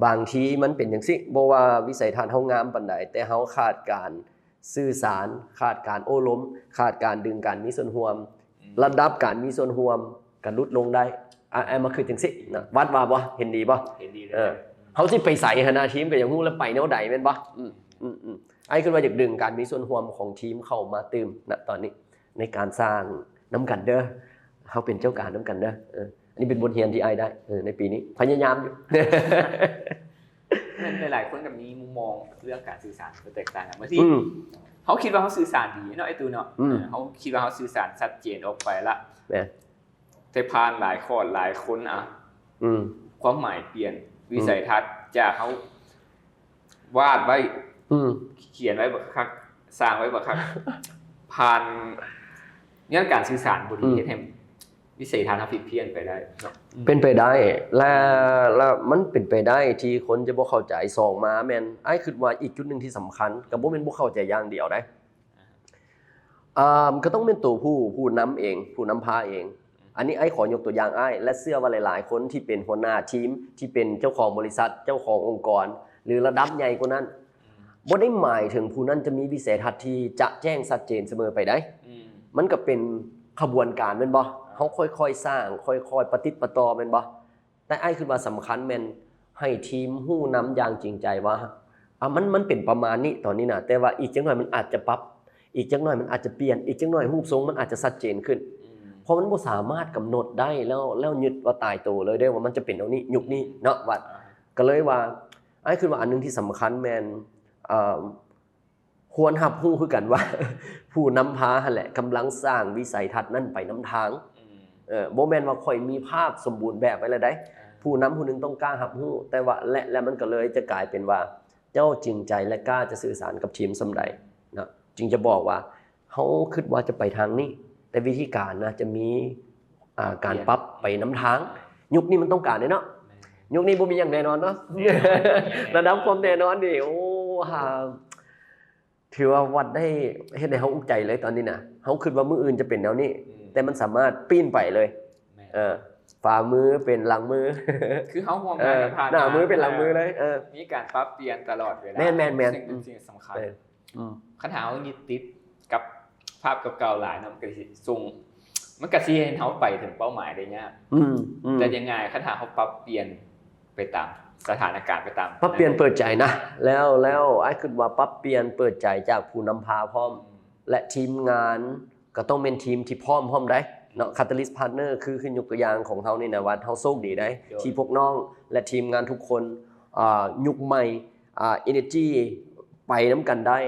ບາງທີມັນເປັນຈັ່ງຊີ້, ບໍ່ວ່າວິໄສທັດເຮົາງາມປານໃດ, ແຕ່ເຮົາຂາດການສື່ສານ, ຂາດການໂອ້ລົມ, ຂາດການດຶງການມີສ່ວນຮ່ວມ, ອືມ ລະດັບການມີສ່ວນຮ່ວມກໍຫຼຸດລົງໄດ້. ອາ ອ້າຍມາຄິດຈັ່ງຊີ້ນະ, ວັດວ່າບໍ່? ເຫັນດີບໍ່? ເຫັນດີເລີຍ. ເອີ ເຮົາຊິໄປໃສຫັ້ນນະ, ທີມກໍຢາກຮູ້ແລ້ວໄປແນວໃດແມ່ນບໍ່? ອືມ ອືມ ອືມ ອ້າຍຄິດວ່າຢາກດຶງການມີສ່ວນຮ່ວມຂອງທີມເຂົ້າມາຕື່ມນະຕອນນີ້ ໃນການສ້າງນຳກັນເດີ, ເຮົາເປັນເຈົ້າການນຳກັນເດີ. ເອີ ອັນນີ້ເປັນບົດຮຽນທີ່ອ້າຍໄດ້ ເອີ ໃນປີນີ້ ພະຍາຍາມຢູ່. ແມ່ນ ຫຼາຍໆຄົນກໍມີມຸມມອງເລື່ອງການສື່ສານທີ່ແຕກຕ່າງກັນ. ບາງທີ ອືມ ເຮົາຄິດວ່າເຮົາສື່ສານດີເນາະ ໄອ້ຕູ້ເນາະ. ອືມ ເອີ ເຮົາຄິດວ່າເຮົາສື່ສານຊັດເຈນອອກໄປລະ. ແມ່ນ. ແຕ່ຜ່ານຫຼາຍຄອດຫຼາຍຄົນ ອະ ອືມ ຄວາມໝາຍປ່ຽນ ອືມ ວິໄສທັດ ຈາກເຮົາວາດໄວ້ ອືມ ຂຽນໄວ້ບັກຄັກ ສ້າງໄວ້ບັກຄັກ ຜ່ານຍ້ອນການສື່ສານບໍ່ດີ ອືມ ເຮັດໃຫ້ວິໄສທັດເຮົາຜິດພຽນໄປໄດ້ເນາະ. ອືມ ເປັນໄປໄດ້ ແລະ ແລະມັນເປັນໄປໄດ້ທີ່ຄົນຈະບໍ່ເຂົ້າໃຈ. ສອງມາແມ່ນ ອ້າຍຄິດວ່າອີກຈຸດໜຶ່ງທີ່ສຳຄັນ ກໍບໍ່ແມ່ນບໍ່ເຂົ້າໃຈຢ່າງດຽວໃດ. ອ່າ ກໍຕ້ອງແມ່ນໂຕຜູ້ ຜູ້ນຳເອງ ຜູ້ນຳພາເອງ. ອັນນີ້ອ້າຍຂໍຍົກຕົວຢ່າງອ້າຍ ແລະ ເຊື່ອວ່າຫຼາຍໆຄົນທີ່ເປັນຫົວໜ້າທີມ ທີ່ເປັນເຈົ້າຂອງບໍລິສັດ ເຈົ້າຂອງອົງກອນ ຫຼື ລະດັບໃຫຍ່ກວ່ານັ້ນ ບໍ່ໄດ້ໝາຍເຖິງຜູ້ນັ້ນຈະມີວິໄສທັດທີ່ຈະແຈ້ງຊັດເຈນສະເໝີໄປໃດ. ອືມ ມັນກໍເປັນຂະບວນການແມ່ນບໍ່? ເຮົາຄ່ອຍໆສ້າງ ຄ່ອຍໆປະຕິດປະຕໍ່ແມ່ນບໍ່? ແຕ່ອ້າຍຄິດວ່າສຳຄັນແມ່ນໃຫ້ທີມຮູ້ນຳຢ່າງຈິງໃຈວ່າ ອາ ມັນ ມັນເປັນປະມານນີ້ຕອນນີ້ນະ ແຕ່ວ່າອີກຈັກໜ້ອຍມັນອາດຈະປັບ ອີກຈັກໜ້ອຍມັນອາດຈະປ່ຽນ ອີກຈັກໜ້ອຍຮູບຊົງມັນອາດຈະຊັດເຈນຂຶ້ນ. ອືມ ເພາະມັນບໍ່ສາມາດກຳນົດໄດ້ແລ້ວ ແລ້ວຍຶດວ່າຕາຍໂຕເລີຍເດ້ວ່າມັນຈະເປັນແນວນີ້ ຍຸກນີ້ເນາະ ວ່າ ອ່າ ກໍເລີຍວ່າ ອ້າຍຄິດວ່າອັນໜຶ່ງທີ່ສຳຄັນແມ່ນ ເອີ ຄວນຮັບຮູ້ຄືກັນວ່າ ຜູ້ນຳພາຫັ້ນແຫຼະກຳລັງສ້າງວິໄສທັດນັ້ນໄປນຳທາງ. ອືມ ເອີ ບໍ່ແມ່ນວ່າຂ້ອຍມີພາບສົມບູນແບບໄວ້ແລ້ວໃດ໋. ອ່າ ຜູ້ນຳຜູ້ໜຶ່ງຕ້ອງກ້າຮັບຮູ້ ແຕ່ວ່າ ແລະ ແລະ ມັນກໍເລີຍຈະກາຍເປັນວ່າ ເຈົ້າຈິງໃຈ ແລະ ກ້າຈະສື່ສານກັບທີມສ່ຳໃດເນາະ ຈຶ່ງຈະບອກວ່າ ເຮົາຄິດວ່າຈະໄປທາງນີ້ ແຕ່ວິທີການນະ ຈະມີ ອ່າ ການ ແມ່ນ ປັບໄປນຳທາງ. ຍຸກນີ້ມັນຕ້ອງການເດ້ເນາະ. ແມ່ນ. ຍຸກນີ້ບໍ່ມີຫຍັງແນ່ນອນເນາະ. ແນ່ນອນ. ລະດັບຄວາມແນ່ນອນນີ້ ໂອ້ ຫາ ຖືວ່າວັດໄດ້ ເຮັດໃຫ້ເຮົາອຸກໃຈເລີຍຕອນນີ້ນະ. ເຮົາຄິດວ່າມື້ອື່ນຈະເປັນແນວນີ້ ອືມ ແຕ່ມັນສາມາດປີ້ນໄປເລີຍ. ແມ່ນ. ເອີ ຝ່າມືເປັນຫຼັງມື ຄືເຮົາຮ່ວມງານກັນຜ່ານມາ ເອີ ໜ້າມືເປັນຫຼັງມືເລີຍ. ເອີ ມີການປັບປ່ຽນຕະຫຼອດເວລາ. ແມ່ນໆໆ. ຊຶ່ງເປັນສິ່ງສຳຄັນ. ເອີ ອືມ ຄັນຖ້າເຮົາຍຶດຕິດກັບພາບເກົ່າໆຫຼາຍເນາະ ມັນກໍຊິສົ່ງ ມັນກໍຊິເຮັດໃຫ້ເຮົາໄປເຖິງເປົ້າໝາຍໄດ້ຍາກ. ອືມ ອືມ ແຕ່ຍັງໄງ ຄັນຖ້າເຮົາປັບປ່ຽນໄປຕາມສະຖານະການ ໄປຕາມ ປັບປ່ຽນເປີດໃຈນະ. ແລ້ວ ແລ້ວອ້າຍຄິດວ່າປັບປ່ຽນເປີດໃຈຈາກຜູ້ນຳພາພ້ອມ ອືມ ແລະ ທີມງານ ກໍຕ້ອງແມ່ນທີມທີ່ພ້ອມພ້ອມໃດ໋ເນາະ. Catalyst Partner ຄື ຄືຍົກຕົວຢ່າງຂອງເຮົານີ້ນະ ວ່າເຮົາໂຊກດີໃດ໋ ໂດຍ ທີ່ພວກນ້ອງ ແລະ ທີມງານທຸກຄົນ ອ່າ ຍຸກໃໝ່ ອ່າ energy ໄປນຳກັນໄດ້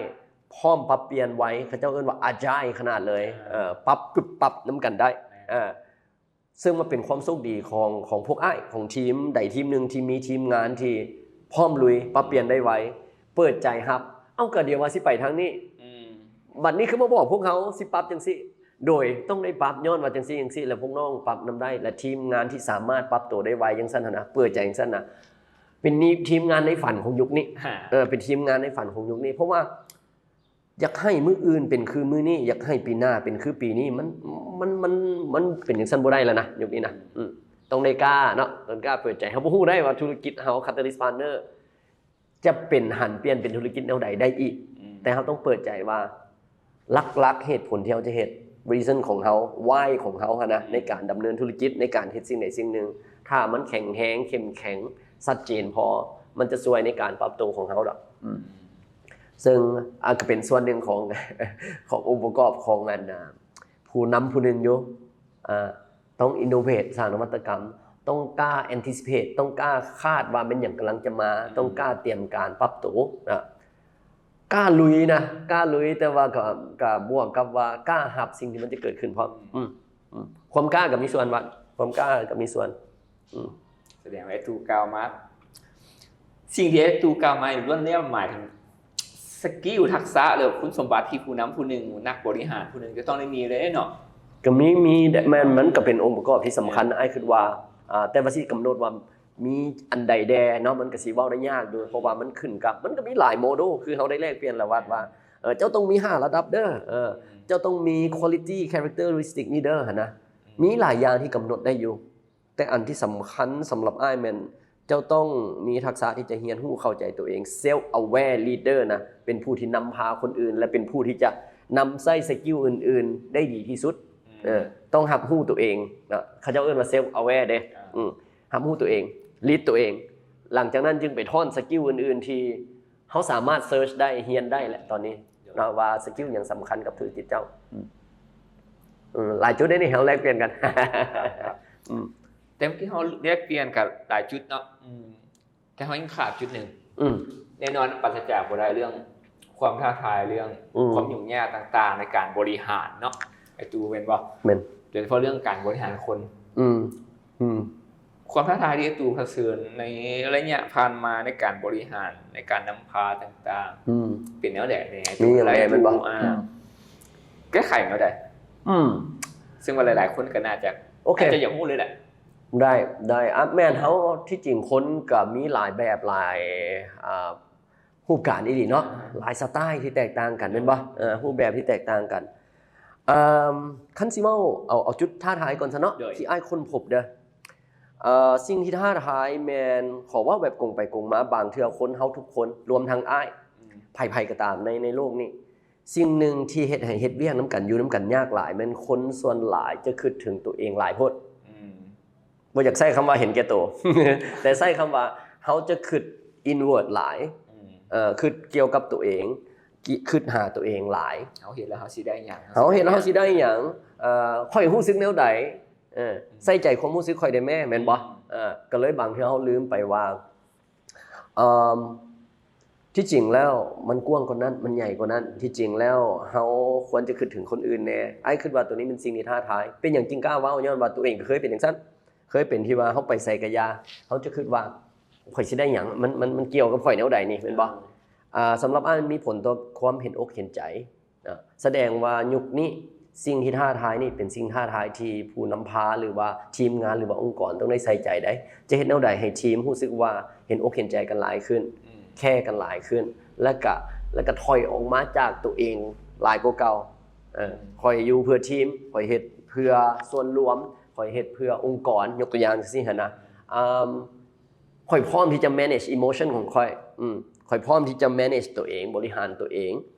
ພ້ອມປັບປ່ຽນໄວ ເຂົາເຈົ້າເອີ້ນວ່າ agile ຂະໜາດເລີຍ. ອ່າ ເອີ ປັບປຶບປັບນຳກັນໄດ້. ແມ່ນ. ເອີ ເຊິ່ງວ່າເປັນຄວາມໂຊກດີຂອງ ຂອງພວກອ້າຍ ຂອງທີມໃດທີມໜຶ່ງທີ່ມີທີມງານທີ່ພ້ອມລຸຍ ປັບປ່ຽນໄດ້ໄວ ເປີດໃຈຮັບ. ເອົ້າ ກໍດຽວວ່າຊິໄປທາງນີ້ ອືມ ບັດນີ້ຄືມາບອກພວກເຮົາຊິປັບຈັ່ງຊີ້ ໂດຍຕ້ອງໄດ້ປັບ ຍ້ອນວ່າຈັ່ງຊີ້ຈັ່ງຊີ້ ແລ້ວພວກນ້ອງປັບນຳໄດ້ ແລະ ທີມງານທີ່ສາມາດປັບໂຕໄດ້ໄວຈັ່ງຊັ້ນຫັ້ນນະ ເປີດໃຈຈັ່ງຊັ້ນນະ ເປັນນີ້ທີມງານໃນຝັນຂອງຍຸກນີ້. ເອີ ເປັນທີມງານໃນຝັນຂອງຍຸກນີ້ ເພາະວ່າ ຢາກໃຫ້ມື້ອື່ນເປັນຄືມື້ນີ້ ຢາກໃຫ້ປີໜ້າເປັນຄືປີນີ້ ມັນ ມັນ ມັນ ມັນເປັນຈັ່ງຊັ້ນບໍ່ໄດ້ແລ້ວນະ ຍຸກນີ້ນະ. ອືມ ອືມ ຕ້ອງໄດ້ກ້າເນາະ ຕ້ອງກ້າເປີດໃຈ. ເຮົາບໍ່ຮູ້ໄດ້ວ່າທຸລະກິດເຮົາ Catalyst Partner ຈະເປັນ ຫັນປ່ຽນເປັນທຸລະກິດແນວໃດໄດ້ອີກ. ອືມ ແຕ່ເຮົາຕ້ອງເປີດໃຈວ່າ ຫຼັກໆເຫດຜົນທີ່ເຮົາຈະເຮັດ reason ຂອງເຮົາ why ຂອງເຮົາຫັ້ນນະ ອືມ ໃນການດຳເນີນທຸລະກິດ ໃນການເຮັດສິ່ງໃດສິ່ງໜຶ່ງ ຖ້າມັນແຂງແຮງ ເຂັ້ມແຂງ ຊັດເຈນພໍ ມັນຈະຊ່ວຍໃນການປັບໂຕຂອງເຮົາດອກ. ອືມ ເຊິ່ງ ອາ ກໍເປັນສ່ວນໜຶ່ງຂອງ ຂອງອົງປະກອບຂອງອັນ ອາ ຜູ້ນຳຜູ້ໜຶ່ງຢູ່ ອາ ຕ້ອງ innovate ສ້າງນະວັດຕະກຳ ຕ້ອງກ້າ anticipate ຕ້ອງກ້າຄາດວ່າແມ່ນຫຍັງກຳລັງຈະມາ ອືມ ຕ້ອງກ້າຕຽມການປັບໂຕນະ ກ້າລຸຍນະ ກ້າລຸຍ ແຕ່ວ່າກໍ ກໍບວກກັບວ່າກ້າຮັບສິ່ງທີ່ມັນຈະເກີດຂຶ້ນພ້ອມ. ອືມ ອືມ ຄວາມກ້າກໍມີສ່ວນວ່າ ຄວາມກ້າກໍມີສ່ວນ. ອືມ ສະແດງວ່າໄອ້ຕູ້ກ່າວມາ ສິ່ງທີ່ໄອ້ຕູ້ກ່າວມານີ້ລ້ວນແລ້ວໝາຍເຖິງສະກິວທັກສະ ຫຼື ຄຸນສົມບັດທີ່ຜູ້ນຳຜູ້ໜຶ່ງ ນັກບໍລິຫານຜູ້ໜຶ່ງຈະຕ້ອງໄດ້ມີເລີຍເນາະ. ກໍມີ ມີ ແມ່ນ ມັນກໍເປັນອົງປະກອບທີ່ສຳຄັນ ແມ່ນ ອ້າຍຄິດວ່າ ອ່າ ແຕ່ວ່າຊິກຳນົດວ່າມີອັນໃດແດ່ເນາະ ມັນກໍຊິເວົ້າໄດ້ຍາກຢູ່ ເພາະວ່າມັນຂຶ້ນກັບ ມັນກໍມີຫຼາຍໂມດູລ ຄືເຮົາໄດ້ແລກປ່ຽນລະວັດວ່າ ເອີ ເຈົ້າຕ້ອງມີຫ້າລະດັບເດີ ເອີ ເຈົ້າຕ້ອງມີ quality characteristic ນີ້ເດີ ຫັ້ນນະ ມີຫຼາຍຢ່າງທີ່ກຳນົດໄດ້ຢູ່. ແຕ່ອັນທີ່ສຳຄັນສຳລັບອ້າຍແມ່ນ ເຈົ້າຕ້ອງມີທັກສະທີ່ຈະຮຽນຮູ້ເຂົ້າໃຈຕົວເອງ self aware leader ນະ ເປັນຜູ້ທີ່ນຳພາຄົນອື່ນ ແລະ ເປັນຜູ້ທີ່ຈະນຳໃຊ້ສະກິວອື່ນໆໄດ້ດີທີ່ສຸດ. ອືມ ເອີ ຕ້ອງຮັບຮູ້ຕົວເອງນະ ເຂົາເຈົ້າເອີ້ນວ່າ self aware ເດ້. ອ່າ ອືມ ຮັບຮູ້ຕົວເອງ lead ຕົວເອງ ຫຼັງຈາກນັ້ນຈຶ່ງໄປທ້ອນສະກິວອື່ນໆທີ່ ເຮົາສາມາດ search ໄດ້ ຮຽນໄດ້ແຫຼະຕອນນີ້ເນາະ ວ່າສະກິວຫຍັງສຳຄັນກັບທຸລະກິດເຈົ້າ. ອືມ ອືມ ຫຼາຍຈຸດເດ້ນີ້ ເຮົາແລກປ່ຽນກັນ. ອືມ ແຕ່ເມື່ອກີ້ເຮົາແລກປ່ຽນກັນຫຼາຍຈຸດເນາະ ອືມ ແຕ່ເຮົາຍັງຂາດຈຸດໜຶ່ງ ອືມ ແນ່ນອນປາສະຈາກບໍ່ໄດ້ເລື່ອງຄວາມທ້າທາຍ ເລື່ອງ ອືມ ຄວາມຫຍຸ້ງຍາກຕ່າງໆໃນການບໍລິຫານເນາະ ໄອ້ຕູແມ່ນບໍ່? ແມ່ນ ໂດຍສະເພາະເລື່ອງການບໍລິຫານຄົນ. ອືມ ອືມ ຄວາມທ້າທາຍທີ່ໄອ້ຕູປະເຊີນໃນໄລຍະຜ່ານມາໃນການບໍລິຫານ ໃນການນຳພາຕ່າງໆ ອືມ ເປັນແນວໃດແດ່? ມີຫຍັງແດ່ແມ່ນບໍ່? ອາ ອືມ ແກ້ໄຂແນວໃດ? ອືມ ເຊິ່ງວ່າຫຼາຍໆຄົນກໍໜ້າຈະ ໂອເຄ ອາດຈະຢາກຮູ້ເລີຍແຫຼະ. ໄດ້ ໄດ້ ອາ ແມ່ນ ເຮົາ ທີ່ຈິງຄົນກໍມີຫຼາຍແບບ ຫຼາຍ ອ່າ ຮູບການອີ່ຫຼີເນາະ ອ່າ ຫຼາຍສະໄຕທີ່ແຕກຕ່າງກັນແມ່ນບໍ່? ເອີ ຮູບແບບທີ່ແຕກຕ່າງກັນ. ເອີ ຄັນຊິເວົ້າ ເອົາ ເອົາຈຸດທ້າທາຍກ່ອນຊະເນາະ ໂດຍ ທີ່ອ້າຍຄົ້ນພົບເດີ້. ເອີ ສິ່ງທີ່ທ້າທາຍແມ່ນ ຂໍເວົ້າແບບກົງໄປກົງມາ ບາງເທື່ອຄົນເຮົາທຸກຄົນ ລວມທັງອ້າຍ ອືມ ໃຜໆກໍຕາມໃນ ໃນໂລກນີ້ ສິ່ງໜຶ່ງທີ່ເຮັດໃຫ້ເຮັດວຽກນຳກັນ ຢູ່ນຳກັນຍາກຫຼາຍ ແມ່ນຄົນສ່ວນຫຼາຍຈະຄິດເຖິງຕົວເອງຫຼາຍໂພດ. ອືມ ບໍ່ຢາກໃຊ້ຄຳວ່າເຫັນແກ່ໂຕ ແຕ່ໃຊ້ຄຳວ່າເຮົາຈະຄິດ inward ຫຼາຍ. ອືມ ເອີ ຄິດກ່ຽວກັບຕົວເອງ ຄິດ ຄິດຫາຕົວເອງຫຼາຍ. ເຮົາເຮັດແລ້ວເຮົາຊິໄດ້ຫຍັງ? ເຮົາເຮັດແລ້ວເຮົາຊິໄດ້ຫຍັງ? ເອີ ຂ້ອຍຮູ້ສຶກແນວໃດ? ເອີ ອືມ ໃສ່ໃຈຄວາມຮູ້ສຶກຂ້ອຍໄດ້ແມ້ ແມ່ນບໍ່? ອືມ ເອີ ກໍເລີຍບາງເທື່ອເຮົາລືມໄປວ່າ ເອີ ທີ່ຈິງແລ້ວມັນກວ້າງກວ່ານັ້ນ ມັນໃຫຍ່ກວ່ານັ້ນ. ທີ່ຈິງແລ້ວເຮົາຄວນຈະຄິດເຖິງຄົນອື່ນແດ່. ອ້າຍຄິດວ່າໂຕນີ້ເປັນສິ່ງທີ່ທ້າທາຍ. ເປັນຫຍັງຈຶ່ງກ້າເວົ້າ? ຍ້ອນວ່າໂຕເອງກໍເຄີຍເປັນຈັ່ງຊັ້ນ. ເຄີຍເປັນທີ່ວ່າເຮົາໄປໃສກະຢ່າ ເຮົາຈະຄິດວ່າ ຂ້ອຍຊິໄດ້ຫຍັງ? ມັນ ມັນ ມັນກ່ຽວກັບຂ້ອຍແນວໃດນີ້ ແມ່ນບໍ່? ອ່າ ສຳລັບອ້າຍມັນມີຜົນຕໍ່ຄວາມເຫັນອົກເຫັນໃຈ. ນະ ສະແດງວ່າຍຸກນີ້ ສິ່ງທີ່ທ້າທາຍນີ້ເປັນສິ່ງທ້າທາຍທີ່ຜູ້ນຳພາ ຫຼືວ່າທີມງານ ຫຼືວ່າອົງກອນຕ້ອງໄດ້ໃສ່ໃຈໄດ໋ ຈະເຮັດແນວໃດໃຫ້ທີມຮູ້ສຶກວ່າເຫັນອົກເຫັນໃຈກັນຫຼາຍຂຶ້ນ ອືມ ແຄກັນຫຼາຍຂຶ້ນ ແລ້ວກະ ແລ້ວກະຖອຍອອກມາຈາກຕົວເອງຫຼາຍກວ່າເກົ່າ. ເອີ ອືມ ຂ້ອຍຢູ່ເພື່ອທີມ ຂ້ອຍເຮັດເພື່ອສ່ວນລວມ ຂ້ອຍເຮັດເພື່ອອົງກອນ ຍົກຕົວຢ່າງຈັ່ງຊີ້ຫັ້ນນະ. ອາ ຂ້ອຍພ້ອມທີ່ຈະ manage emotion ຂອງຂ້ອຍ ອືມ ຂ້ອຍພ້ອມທີ່ຈະ manage ຕົວເອງ ບໍລິຫານຕົວເອງ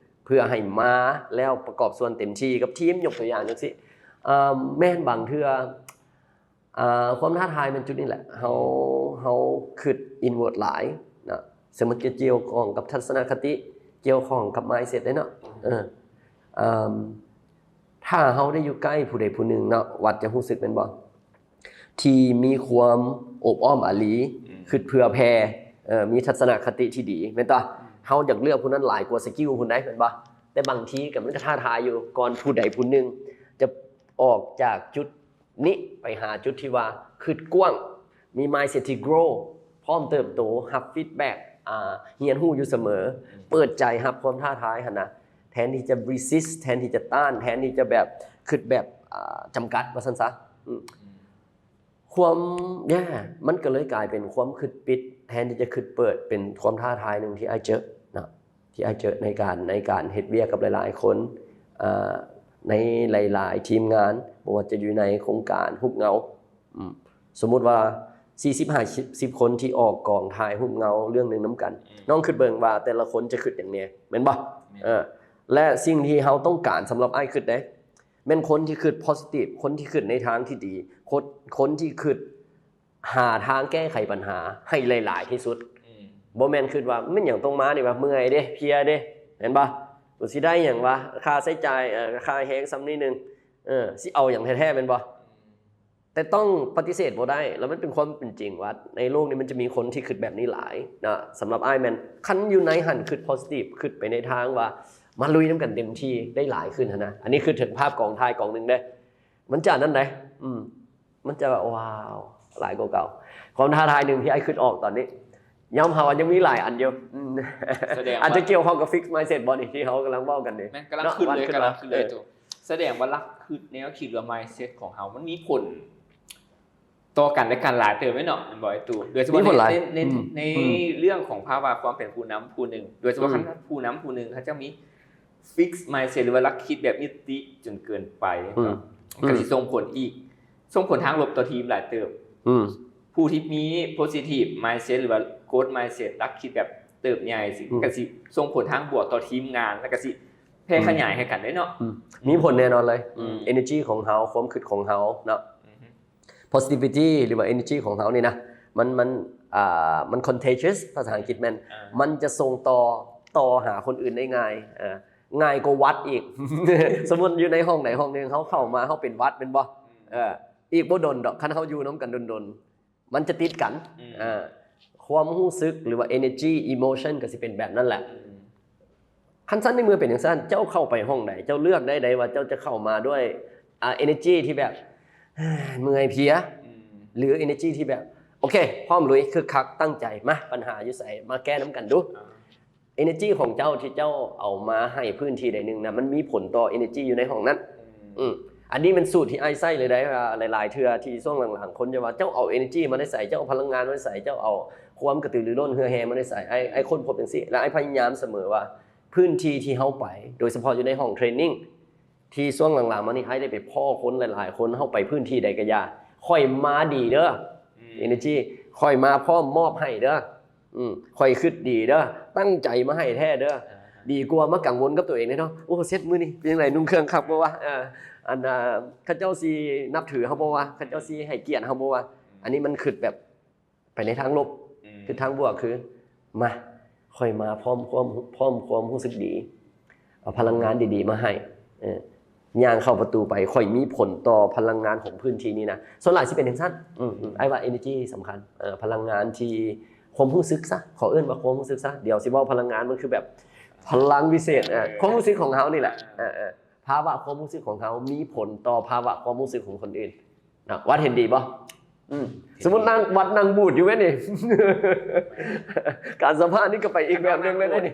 ເພື່ອໃຫ້ມາແລ້ວປະກອບສ່ວນເຕັມທີ່ກັບທີມ ຍົກຕົວຢ່າງຈັ່ງຊີ້ ເອີ ແມ່ນບາງເທື່ອ ອ່າ ຄວາມທ້າທາຍແມ່ນຈຸດນີ້ແຫຼະ ເຮົາ ເຮົາຄິດ inward ຫຼາຍນະ ເຊິ່ງມັນຈະກ່ຽວຂ້ອງກັບທັດສະນະຄະຕິ ກ່ຽວຂ້ອງກັບ mindset ເດ້ເນາະ ເອີ ເອີ ຖ້າເຮົາໄດ້ຢູ່ໃກ້ຜູ້ໃດຜູ້ໜຶ່ງເນາະ ວັດຈະຮູ້ສຶກແມ່ນບໍ່? ທີ່ມີຄວາມໂອບອ້ອມອາລີ ອືມ ຄິດເພື່ອແຜ່ ເອີ ມີທັດສະນະຄະຕິທີ່ດີ ແມ່ນຕະ? ອືມ ເຮົາຢາກເລືອກຜູ້ນັ້ນຫຼາຍກວ່າສະກິວພຸ້ນໃດ໋ ແມ່ນບໍ່? ແຕ່ບາງທີກໍ ມັນກໍທ້າທາຍຢູ່ ກ່ອນຜູ້ໃດຜູ້ໜຶ່ງຈະອອກຈາກຈຸດນີ້ໄປຫາຈຸດທີ່ວ່າຄິດກວ້າງ ມີ mindset ທີ່ grow ພ້ອມເຕີບໂຕ ຮັບ feedback ອ່າ ຮຽນຮູ້ຢູ່ສະເໝີ ອືມ ເປີດໃຈຮັບຄວາມທ້າທາຍຫັ້ນນະ ແທນທີ່ຈະ resist ແທນທີ່ຈະຕ້ານ ແທນທີ່ຈະແບບ ຄິດແບບ ອ່າ ຈຳກັດວ່າຊັ້ນຊະ ອືມ ອືມ ຄວາມ yeah ມັນກໍເລີຍກາຍເປັນຄວາມຄິດປິດ ແທນທີ່ຈະຄິດເປີດ ເປັນຄວາມທ້າທາຍໜຶ່ງທີ່ອ້າຍເຈີນະ ທີ່ອ້າຍເຈີໃນການ ໃນການເຮັດວຽກກັບຫຼາຍໆຄົນ ອ່າ ໃນຫຼາຍໆທີມງານ ບໍ່ວ່າຈະຢູ່ໃນໂຄງການຮູບເງົາ ອືມ ສົມມຸດວ່າສີ່ສິບ ຫ້າສິບຄົນທີ່ອອກກອງຖ່າຍຮູບເງົາເລື່ອງໜຶ່ງນຳກັນ ອືມ ລອງຄິດເບິ່ງວ່າແຕ່ລະຄົນຈະຄິດຫຍັງແດ່ ແມ່ນບໍ່? ແມ່ນ ເອີ ແລະ ສິ່ງທີ່ເຮົາຕ້ອງການ ສຳລັບອ້າຍຄິດເດ້ ແມ່ນຄົນທີ່ຄິດ positive ຄົນທີ່ຄິດໃນທາງທີ່ດີ ຄົນ ຄົນທີ່ຄິດຫາທາງແກ້ໄຂບັນຫາໃຫ້ຫຼາຍໆທີ່ສຸດ ອືມ ບໍ່ແມ່ນຄິດວ່າ ແມ່ນຫຍັງຕ້ອງມານີ້ວະ ເມື່ອຍເດ້ ເພຍເດ້ ແມ່ນບໍ່? ກູຊິໄດ້ຫຍັງວະ ຄ່າໃຊ້ຈ່າຍ ເອີ ຄ່າແຮງສ່ຳນີ້ໜຶ່ງ ເອີ ຊິເອົາຫຍັງແທ້ໆ ແມ່ນບໍ່? ອືມ ແຕ່ຕ້ອງປະຕິເສດບໍ່ໄດ້ ແລ້ວມັນເປັນຄວາມເປັນຈິງວ່າ ໃນໂລກນີ້ມັນຈະມີຄົນທີ່ຄິດແບບນີ້ຫຼາຍນະ. ສຳລັບອ້າຍແມ່ນ ຄັນຢູ່ໃນຫັ້ນຄິດ positive ຄິດໄປໃນທາງວ່າ ມາລຸຍນຳກັນເຕັມທີ່ໄດ້ຫຼາຍຂຶ້ນຫັ້ນນະ. ອັນນີ້ຄິດເຖິງພາບກອງຖ່າຍກອງໜຶ່ງເດ້ ມັນຈະອັນນັ້ນໃດ໋ ອືມ ມັນຈະ ວ້າວ ຫຼາຍກວ່າເກົ່າ. ຄວາມທ້າທາຍໜຶ່ງທີ່ອ້າຍຄິດອອກຕອນນີ້ ຍອມຮັບວ່າຍັງມີຫຼາຍອັນຢູ່ ອືມ ສະແດງວ່າ ອາດຈະກ່ຽວຂ້ອງກັບ fixed mindset ບໍ່ນີ້ ທີ່ເຮົາກຳລັງເວົ້າກັນນີ້ ແມ່ນ ກຳລັງ ເນາະ ຂຶ້ນເລີຍ ກຳລັງຂຶ້ນເລີຍ ໂຕ ສະແດງວ່າຫຼັກຄິດ ແນວຄິດ ຫຼືວ່າ mindset ຂອງເຮົາມັນມີຜົນຕໍ່ກັນແລະກັນຫຼາຍເຕີບເດ້ເນາະ ແມ່ນບໍ່ອ້າຍຕູ້? ໂດຍສະເພາະ ມີຜົນຫຼາຍ ໃນ ໃນ ອືມ ໃນ ອືມ ເລື່ອງຂອງພາວະຄວາມເປັນຜູ້ນຳຜູ້ໜຶ່ງ ໂດຍສະເພາະ ອືມ ຄັນຜູ້ນຳຜູ້ໜຶ່ງເຂົາເຈົ້າມີ fixed mindset ຫຼືວ່າຫຼັກຄິດແບບຍຶດຕິຈົນເກີນໄປ ອືມ ເນາະ ມັນກໍ ອືມ ຊິສົ່ງຜົນອີກ ສົ່ງຜົນທາງລົບຕໍ່ທີມຫຼາຍເຕີບ ອືມ ຜູ້ທີ່ມີ positive mindset ຫຼືວ່າ growth mindset ຫຼັກຄິດແບບເຕີບໃຫຍ່ ອືມ ມັນກໍຊິສົ່ງຜົນທາງບວກຕໍ່ທີມງານ ແລ້ວກໍຊິແຜ່ຂະຫຍາຍໃຫ້ກັນເດ້ເນາະ ອືມ ອືມ ມີຜົນແນ່ນອນເລີຍ ອືມ ອືມ energy ຂອງເຮົາ ຄວາມຄິດຂອງເຮົາເນາະ ອືມ positivity ຫຼືວ່າ energy ຂອງເຮົານີ້ນະ ມັນ ມັນ ອ່າ ມັນ contagious ພາສາອັງກິດແມ່ນ ອ່າ ມັນຈະສົ່ງຕໍ່ ຕໍ່ຫາຄົນອື່ນໄດ້ງ່າຍ ອ່າ ງ່າຍກວ່າວັດອີກ ສົມມຸດຢູ່ໃນຫ້ອງໃດຫ້ອງໜຶ່ງ ເຮົາເຂົ້າມາ ເຮົາເປັນຫວັດແມ່ນບໍ່? ອືມ ເອີ ອີກບໍ່ດົນດອກ ຄັນເຮົາຢູ່ນຳກັນດົນໆ ມັນຈະຕິດກັນ ອືມ ເອີ ຄວາມຮູ້ສຶກ ຫຼືວ່າ energy emotion ກໍຊິເປັນແບບນັ້ນແຫຼະ. ຄັນຊັ້ນໃນເມື່ອເປັນຈັ່ງຊັ້ນ ເຈົ້າເຂົ້າໄປຫ້ອງໃດ ເຈົ້າເລືອກໄດ້ໃດວ່າເຈົ້າຈະເຂົ້າມາດ້ວຍ ອ່າ energy ທີ່ແບບ ເມື່ອຍເພຍ ຫຼື energy ທີ່ແບບ ໂອເຄ ພ້ອມລຸຍ ຄຶກຄັກ ຕັ້ງໃຈ ມາ ບັນຫາຢູ່ໃສ ມາແກ້ນຳກັນດູ. energy ຂອງເຈົ້າທີ່ເຈົ້າເອົາມາໃຫ້ພື້ນທີ່ໃດໜຶ່ງນະ ມັນມີຜົນຕໍ່ energy ຢູ່ໃນຫ້ອງນັ້ນ. ອືມ ອັນນີ້ແມ່ນສູດທີ່ອ້າຍໃຊ້ເລີຍໄດ໋ ວ່າຫຼາຍໆເທື່ອທີ່ຊ່ວງຫຼັງໆ ຄົນຈະວ່າ ເຈົ້າເອົາ energy ມາແຕ່ໃສ ເຈົ້າເອົາພະລັງງານມາແຕ່ໃສ ເຈົ້າເອົາຄວາມກະຕືລືລົ້ນເຫື່ອແຮມາແຕ່ໃສ. ອ້າຍ ອ້າຍຄົ້ນພົບຈັ່ງຊີ້ ແລະ ອ້າຍພະຍາຍາມສະເໝີວ່າ ພື້ນທີ່ທີ່ເຮົາໄປ ໂດຍສະເພາະຢູ່ໃນຫ້ອງເທຣນນິງ ທີ່ຊ່ວງຫຼັງໆມານີ້ ອ້າຍໄດ້ໄປພໍ້ຄົນຫຼາຍໆຄົນ ເຮົາໄປພື້ນທີ່ໃດກໍຢ່າ ຂ້ອຍມາດີເດີ ອືມ energy ຂ້ອຍມາພ້ອມມອບໃຫ້ເດີ ອືມ ຂ້ອຍຄິດດີເດີ ຕັ້ງໃຈມາໃຫ້ແທ້ເດີ ອ່າ ດີກວ່າມາກັງວົນກັບຕົວເອງເດ້ເນາະ. ໂອ້ ເຊັດມື້ນີ້ເປັນຈັ່ງໃດ ນຸ່ງເຄື່ອງຄັກບໍ່ວະ ເອີ ອັນ ອ່າ ເຂົາເຈົ້າຊິນັບຖືເຮົາບໍ່ວະ ເຂົາເຈົ້າຊິໃຫ້ກຽດເຮົາບໍ່ວະ. ອືມ ອັນນີ້ມັນຄິດແບບ ໄປໃນທາງລົບ ອືມ ຄືທາງບວກ ຄື ມາ ຂ້ອຍມາພ້ອມຄວາມ ພ້ອມຄວາມຮູ້ສຶກດີ ເອົາພະລັງງານດີໆມາໃຫ້ ເອີ ຍ່າງເຂົ້າປະຕູໄປ ຂ້ອຍມີຜົນຕໍ່ພະລັງງານຂອງພື້ນທີ່ນີ້ນະ. ສ່ວນຫຼາຍຊິເປັນຈັ່ງຊັ້ນ. ອືມ ອືມ ອ້າຍວ່າ energy ສຳຄັນ ເອີ ພະລັງງານທີ່ ຄວາມຮູ້ສຶກຊະ ຂໍເອີ້ນວ່າຄວາມຮູ້ສຶກຊະ ດຽວຊິເວົ້າພະລັງງານ ມັນຄືແບບພະລັງວິເສດ ເອີ ຄວາມຮູ້ສຶກຂອງເຮົານີ້ແຫຼະ ເອີ ເອີ ເອີ ພາວະຄວາມຮູ້ສຶກຂອງເຮົາມີຜົນຕໍ່ພາວະຄວາມຮູ້ສຶກຂອງຄົນອື່ນ. ນະ ວັດເຫັນດີບໍ່? ອືມ ສົມມຸດນັ່ງ ວັດນັ່ງບູດຢູ່ແມ່ນນີ້ ການສຳພາດນີ້ກໍໄປອີກແບບໜຶ່ງແລ້ວນີ້.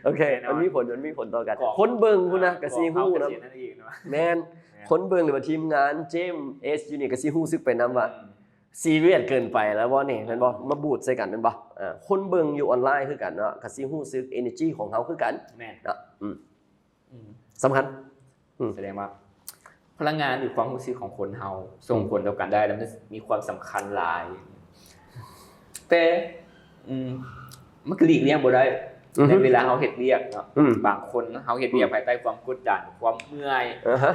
ໂອເຄ ແນ່ນອນ ມັນມີຜົນ ມັນມີຜົນຕໍ່ກັນ ຄົນເບິ່ງພຸ້ນນະ ອ່າ ກໍຊິຮູ້ນຳ ແມ່ນ ແມ່ນ ຄົນເບິ່ງ ຫຼືວ່າທີມງານ James Edge ຢູ່ນີ້ກໍຊິຮູ້ສຶກໄປນຳວ່າ ອືມ ຊີຣຽສເກີນໄປແລ້ວບໍ່ນີ້ ແມ່ນບໍ່? ມາບູດໃສ່ກັນແມ່ນບໍ່? ອ່າ ຄົນເບິ່ງຢູ່ອອນລາຍຄືກັນເນາະ ກໍຊິຮູ້ສຶກ energy ຂອງເຮົາຄືກັນ ແມ່ນ ເນາະ ອືມ ອືມ ສຳຄັນ ອືມ ສະແດງວ່າພະລັງງານ ຫຼື ຄວາມຮູ້ສຶກຂອງຄົນເຮົາ ສົ່ງ ອືມ ຜົນຕໍ່ກັນໄດ້ ແລ້ວມັນມີຄວາມສຳຄັນຫຼາຍ ແຕ່ ອືມ ມັນກໍຫຼີກລ່ຽງບໍ່ໄດ້ ອືຮຶ ໃນເວລາເຮົາເຮັດວຽກເນາະ ອືມ ບາງຄົນເຮົາເຮັດວຽກ ອືມ ພາຍໃຕ້ຄວາມກົດດັນ ຄວາມເມື່ອຍ ອ່າຮະ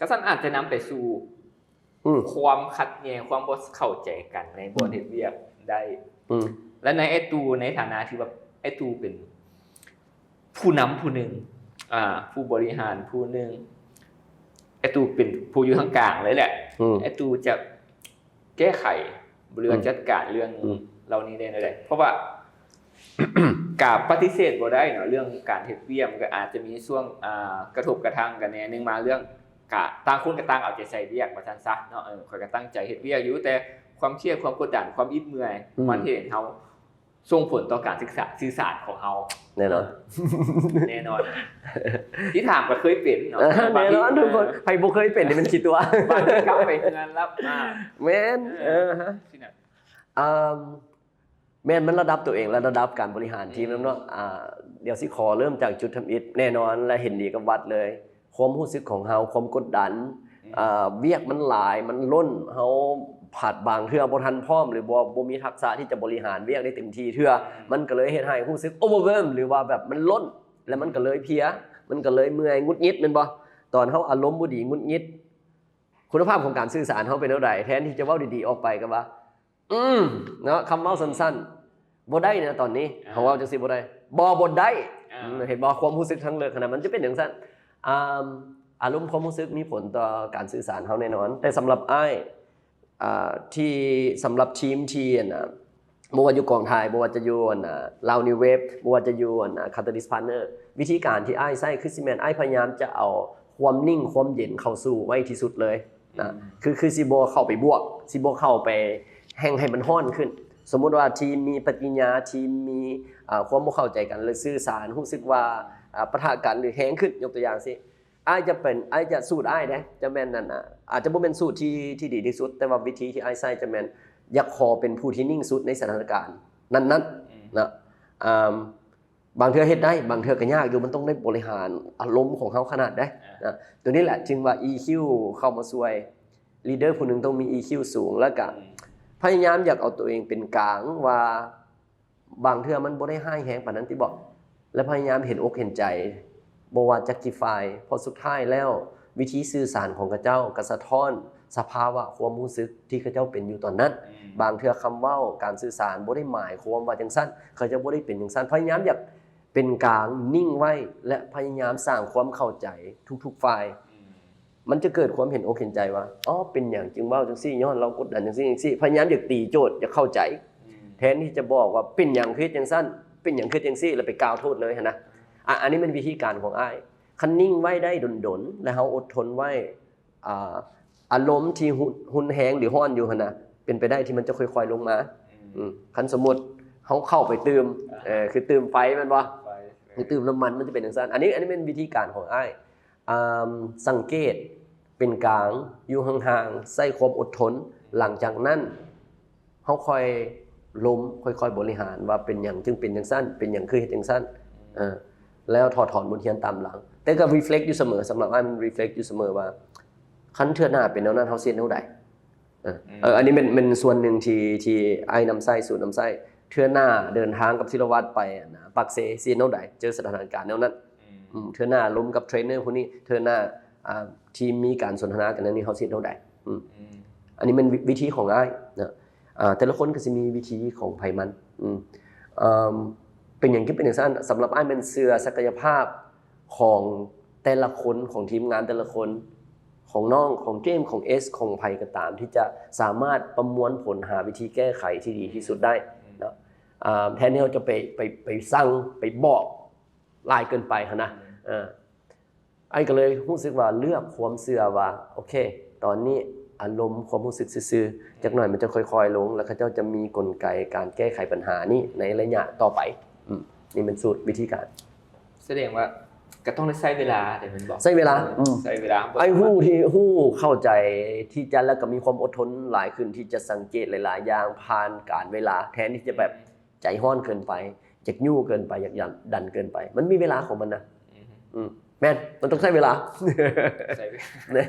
ກໍຊັ້ນອາດຈະນຳໄປສູ່ ອືມ ຄວາມຂັດແຍ່ງ ຄວາມບໍ່ເຂົ້າໃຈກັນໃນບ່ອນ ອືມ ເຮັດວຽກໄດ້ ອືມ ແລະ ໃນອ້າຍຕູ້ ໃນຖານະທີ່ວ່າອ້າຍຕູ້ເປັນຜູ້ນຳຜູ້ໜຶ່ງ ອ່າ ຜູ້ບໍລິຫານຜູ້ໜຶ່ງ ອ້າຍຕູ້ເປັນຜູ້ຢູ່ທາງກາງເລີຍແຫຼະ ອືມ ອ້າຍຕູ້ຈະແກ້ໄຂ ຫຼືວ່າ ອືມ ຈັດການເລື່ອງ ອືມ ເຫຼົ່ານີ້ໄດ້ແນວໃດ? ເພາະວ່າ ກະປະຕິເສດບໍ່ໄດ້ເນາະ ເລື່ອງການເຮັດວຽກ ມັນກໍອາດຈະມີຊ່ວງ ອ່າ ກະທົບກະທັ່ງກັນແດ່ ໜຶ່ງມາເລື່ອງ ກະຕ່າງຄົນກໍຕ່າງເອົາໃຈໃສ່ວຽກວ່າຊັ້ນຊະເນາະ ເອີ ຂ້ອຍກໍຕັ້ງໃຈເຮັດວຽກຢູ່ ແຕ່ຄວາມຄຽດ ຄວາມກົດດັນ ຄວາມອິດເມື່ອຍ ອືມ ມັນເຮັດໃຫ້ເຮົາສົ່ງຜົນຕໍ່ການສຶກສາ ສື່ສານຂອງເຮົາ ແນ່ນອນ ເອີ ແນ່ນອນ ທີ່ຖາມກໍເຄີຍເປັນເນາະ ເອີ ແນ່ນອນ ບາງທີ ທຸກຄົນ ເອີ ໃຜບໍ່ເຄີຍເປັນນີ້ມັນຂີ້ຕົວະ ບາງທີກັບໄປເຮືອນແລ້ວ ອ່າ ແມ່ນ ເອີ ເອີ ຊິນະ ອ່າ ແມ່ນ ມັນລະດັບຕົວເອງ ແລະ ລະດັບການບໍລິຫານທີມນຳເນາະ ອືມ ອ່າ ດຽວຊິຂໍເລີ່ມຈາກຈຸດທຳອິດ ແນ່ນອນ ແລະ ເຫັນດີກັບວັດເລີຍ ຄວາມຮູ້ສຶກຂອງເຮົາ ຄວາມກົດດັນ ອືມ ອ່າ ວຽກມັນຫຼາຍ ມັນລົ້ນ ເຮົາພັດບາງເທື່ອບໍ່ທັນພ້ອມ ຫຼື ບໍ່ ບໍ່ມີທັກສະທີ່ຈະບໍລິຫານວຽກໄດ້ເຕັມທີ່ເທື່ອ ອືມ ມັນກໍເລີຍເຮັດໃຫ້ຮູ້ສຶກ overwhelm ຫຼືວ່າແບບມັນລົ້ນ ແລ້ວມັນກໍເລີຍເພຍ ມັນກໍເລີຍເມື່ອຍ ຫງຸດຫງິດ ແມ່ນບໍ່? ຕອນເຮົາອາລົມບໍ່ດີ ຫງຸດຫງິດ ຄຸນນະພາບຂອງການສື່ສານເຮົາເປັນແນວໃດ? ແທນທີ່ຈະເວົ້າດີໆອອກໄປ ກໍວ່າ ອືມ ເນາະ ຄຳເວົ້າສັ້ນໆ ບໍ່ໄດ້ນະຕອນນີ້ ອ່າ ເຮົາເວົ້າຈັ່ງຊີ້ບໍ່ໄດ້ ບໍ່ ບໍ່ໄດ້ ອ່າ ອືມ ເຫັນບໍ່? ຄວາມຮູ້ສຶກທາງເລິກຫັ້ນນະ ມັນຈະເປັນຈັ່ງຊັ້ນ ອ່າ ອາລົມຄວາມຮູ້ສຶກມີຜົນຕໍ່ການສື່ສານເຮົາແນ່ນອນ ແຕ່ສຳລັບອ້າຍ ອ່າ ທີ່ ສຳລັບທີມທີ່ ອັນນ່າ ບໍ່ວ່າຢູ່ກອງຖ່າຍ ບໍ່ວ່າຈະຢູ່ ອັນນ່າ Loud New Wave ບໍ່ວ່າຈະຢູ່ ອັນນ່າ Catalyst Partner ວິທີການທີ່ອ້າຍໃຊ້ ຄືຊິແມ່ນອ້າຍພະຍາຍາມຈະເອົາຄວາມນິ່ງ ຄວາມເຢັນເຂົ້າສູ່ໄວ້ທີ່ສຸດເລີຍ ນະ ອືມ ຄື ຄືຊິບໍ່ເຂົ້າໄປບວກ ຊິບໍ່ເຂົ້າໄປແຮ່ງໃຫ້ມັນຮ້ອນຂຶ້ນ. ສົມມຸດວ່າທີມມີປະຕິຍາ ທີມມີ ອ່າ ຄວາມບໍ່ເຂົ້າໃຈກັນ ຫຼື ສື່ສານ ຮູ້ສຶກວ່າ ອ່າ ປະທະກັນ ຫຼື ແຮງຂຶ້ນ ຍົກຕົວຢ່າງຊີ້ ອ້າຍຈະເປັນ ອ້າຍຈະ ສູດອ້າຍເດ້ ຈະແມ່ນນັ້ນ ອາດຈະບໍ່ແມ່ນສູດທີ່ ທີ່ດີທີ່ສຸດ ແຕ່ວ່າວິທີທີ່ອ້າຍໃຊ້ຈະແມ່ນ ຢາກຂໍເປັນຜູ້ທີ່ນິ່ງສຸດໃນສະຖານະການນັ້ນໆ ອືມ ນະ ອ່າ ບາງເທື່ອເຮັດໄດ້ ບາງເທື່ອກໍຍາກຢູ່ ມັນຕ້ອງໄດ້ບໍລິຫານອາລົມຂອງເຮົາຂະໜາດໃດ ອ່າ ນະ ຕົວນີ້ແຫຼະຈຶ່ງວ່າ ອີຄິວ ເຂົ້າມາຊ່ວຍ ລີດເດີຜູ້ໜຶ່ງຕ້ອງມີ ອີຄິວ ສູງ ແລ້ວກະ ອືມ ພະຍາຍາມຢາກເອົາຕົວເອງເປັນກາງວ່າ ບາງເທື່ອມັນບໍ່ໄດ້ຮ້າຍແຮງປານນັ້ນຕິເບາະ ແລະ ພະຍາຍາມເຫັນອົກເຫັນໃຈ ບໍ່ວ່າຈັກກີ່ຝ່າຍ ເພາະສຸດທ້າຍແລ້ວ ວິທີສື່ສານຂອງເຂົາເຈົ້າກໍສະທ້ອນສະພາວະຄວາມຮູ້ສຶກທີ່ເຂົາເຈົ້າເປັນຢູ່ຕອນນັ້ນ ອືມ ບາງເທື່ອຄຳເວົ້າ ການສື່ສານບໍ່ໄດ້ໝາຍຄວາມວ່າຈັ່ງຊັ້ນ ເຂົາເຈົ້າບໍ່ໄດ້ເປັນຈັ່ງຊັ້ນ ພະຍາຍາມຢາກເປັນກາງ ນິ່ງໄວ້ ແລະ ພະຍາຍາມສ້າງຄວາມເຂົ້າໃຈທຸກໆຝ່າຍ ອືມ ມັນຈະເກີດຄວາມເຫັນອົກເຫັນໃຈວ່າ ອໍ ເປັນຫຍັງຈຶ່ງເວົ້າຈັ່ງຊີ້? ຍ້ອນລາວກົດດັນຈັ່ງຊີ້ຈັ່ງຊີ້. ພະຍາຍາມຢາກຕີໂຈດ, ຢາກເຂົ້າໃຈ ອືມ ແທນທີ່ຈະບອກວ່າ ເປັນຫຍັງຄືເຮັດຈັ່ງຊັ້ນ? ເປັນຫຍັງຄືເຮັດຈັ່ງຊີ້? ແລ້ວໄປກ່າວໂທດເລີຍຫັ້ນນະ. ອາ ອັນນີ້ແມ່ນວິທີການຂອງອ້າຍ. ຄັນນິ່ງໄວ້ໄດ້ດົນໆ ແລະ ເຮົາອົດທົນໄວ້ ອາ ອາລົມທີ່ຮຸນ ຮຸນແຮງ ຫຼື ຮ້ອນຢູ່ຫັ້ນນະ ເປັນໄປໄດ້ທີ່ມັນຈະຄ່ອຍໆລົງມາ. ອືມ ອືມ ຄັນສົມມຸດເຮົາເຂົ້າໄປຕື່ມ ອ່າ ເອີ ຄືຕື່ມໄຟແມ່ນບໍ່? ໄຟ ຄືຕື່ມນ້ຳມັນ ມັນຈະເປັນຈັ່ງຊັ້ນ. ອັນນີ້ ອັນນີ້ແມ່ນວິທີການຂອງອ້າຍ. ອາ ສັງເກດເປັນກາງ ຢູ່ຫ່າງໆ ໃຊ້ຄວາມອົດທົນ. ຫຼັງຈາກນັ້ນ ເຮົາຄ່ອຍລົມ ຄ່ອຍໆບໍລິຫານວ່າເປັນຫຍັງຈຶ່ງເປັນຈັ່ງຊັ້ນ, ເປັນຫຍັງຄືເຮັດຈັ່ງຊັ້ນ ເອີ ແລ້ວຖອດຖອນບົດຮຽນຕາມຫຼັງ. ແຕ່ກໍ reflect ຢູ່ສະເໝີ, ສຳລັບອ້າຍມັນ reflect ຢູ່ສະເໝີວ່າ ຄັນເທື່ອໜ້າເປັນແນວນັ້ນ ເຮົາຊິເຮັດແນວໃດ? ເອີ ອືມ ເອີ ອັນນີ້ແມ່ນ ແມ່ນສ່ວນໜຶ່ງທີ່ ທີ່ອ້າຍນຳໃຊ້, ສູດນຳໃຊ້. ເທື່ອໜ້າເດີນທາງກັບທີລະວັດໄປ ອັນນະ ປາກເຊ ຊິເຮັດແນວໃດ? ເຈີສະຖານະການແນວນັ້ນ. ອືມ ອືມ ເທື່ອໜ້າລົມກັບເທຣນເນີຜູ້ນີ້, ເທື່ອໜ້າ ອ່າ ທີ່ມີການສົນທະນາກັນແນວນີ້ ເຮົາຊິເຮັດແນວໃດ? ອືມ ອືມ ອັນນີ້ແມ່ນວິ ວິທີຂອງອ້າຍນະ. ອ່າ ແຕ່ລະຄົນກໍຊິມີວິທີຂອງໃຜມັນ. ອືມ ເອີ່ມ ເປັນຫຍັງຈຶ່ງເປັນຈັ່ງຊັ້ນ? ສຳລັບອ້າຍແມ່ນເຊື່ອສັກກະຍະພາບຂອງແຕ່ລະຄົນ, ຂອງທີມງານແຕ່ລະຄົນ, ຂອງນ້ອງ, ຂອງເຈມ, ຂອງເອສ, ຂອງໃຜກໍຕາມ ທີ່ຈະສາມາດປະມວນຜົນ ຫາວິທີແກ້ໄຂທີ່ດີທີ່ສຸດໄດ້ເນາະ. ອ່າ ແທນທີ່ເຮົາຈະໄປ ໄປ ໄປສັ່ງ ໄປບອກຫຼາຍເກີນໄປຫັ້ນນະ. ເອີ ອ້າຍກໍເລີຍຮູ້ສຶກວ່າເລືອກຄວາມເຊື່ອວ່າ ໂອເຄ ຕອນນີ້ອາລົມຄວາມຮູ້ສຶກຊື່ໆ ຈັກໜ້ອຍມັນຈະຄ່ອຍໆລົງ ແລ້ວເຂົາເຈົ້າຈະມີກົນໄກການແກ້ໄຂບັນຫານີ້ໃນໄລຍະຕໍ່ໄປ. ອືມ ນີ້ແມ່ນສູດວິທີການ. ສະແດງວ່າກໍຕ້ອງໄດ້ໃຊ້ເວລາເດ້ແມ່ນບໍ່? ໃຊ້ເວລາ. ເອີ ອືມ ໃຊ້ເວລາ. ອ້າຍຮູ້ທີ່ ຮູ້ເຂົ້າໃຈທີ່ຈະ ແລ້ວກໍມີຄວາມອົດທົນຫຼາຍຂຶ້ນທີ່ຈະສັງເກດຫຼາຍໆຢ່າງຜ່ານການເວລາ ແທນທີ່ຈະແບບ ອືມ ໃຈຮ້ອນເກີນໄປ, ຢາກຍູ້ເກີນໄປ, ຢາກດັນເກີນໄປ. ມັນມີເວລາຂອງມັນນະ. ອືມ ອືມ ແມ່ນ ມັນຕ້ອງໃຊ້ເວລາ ໃຊ້ເວລາ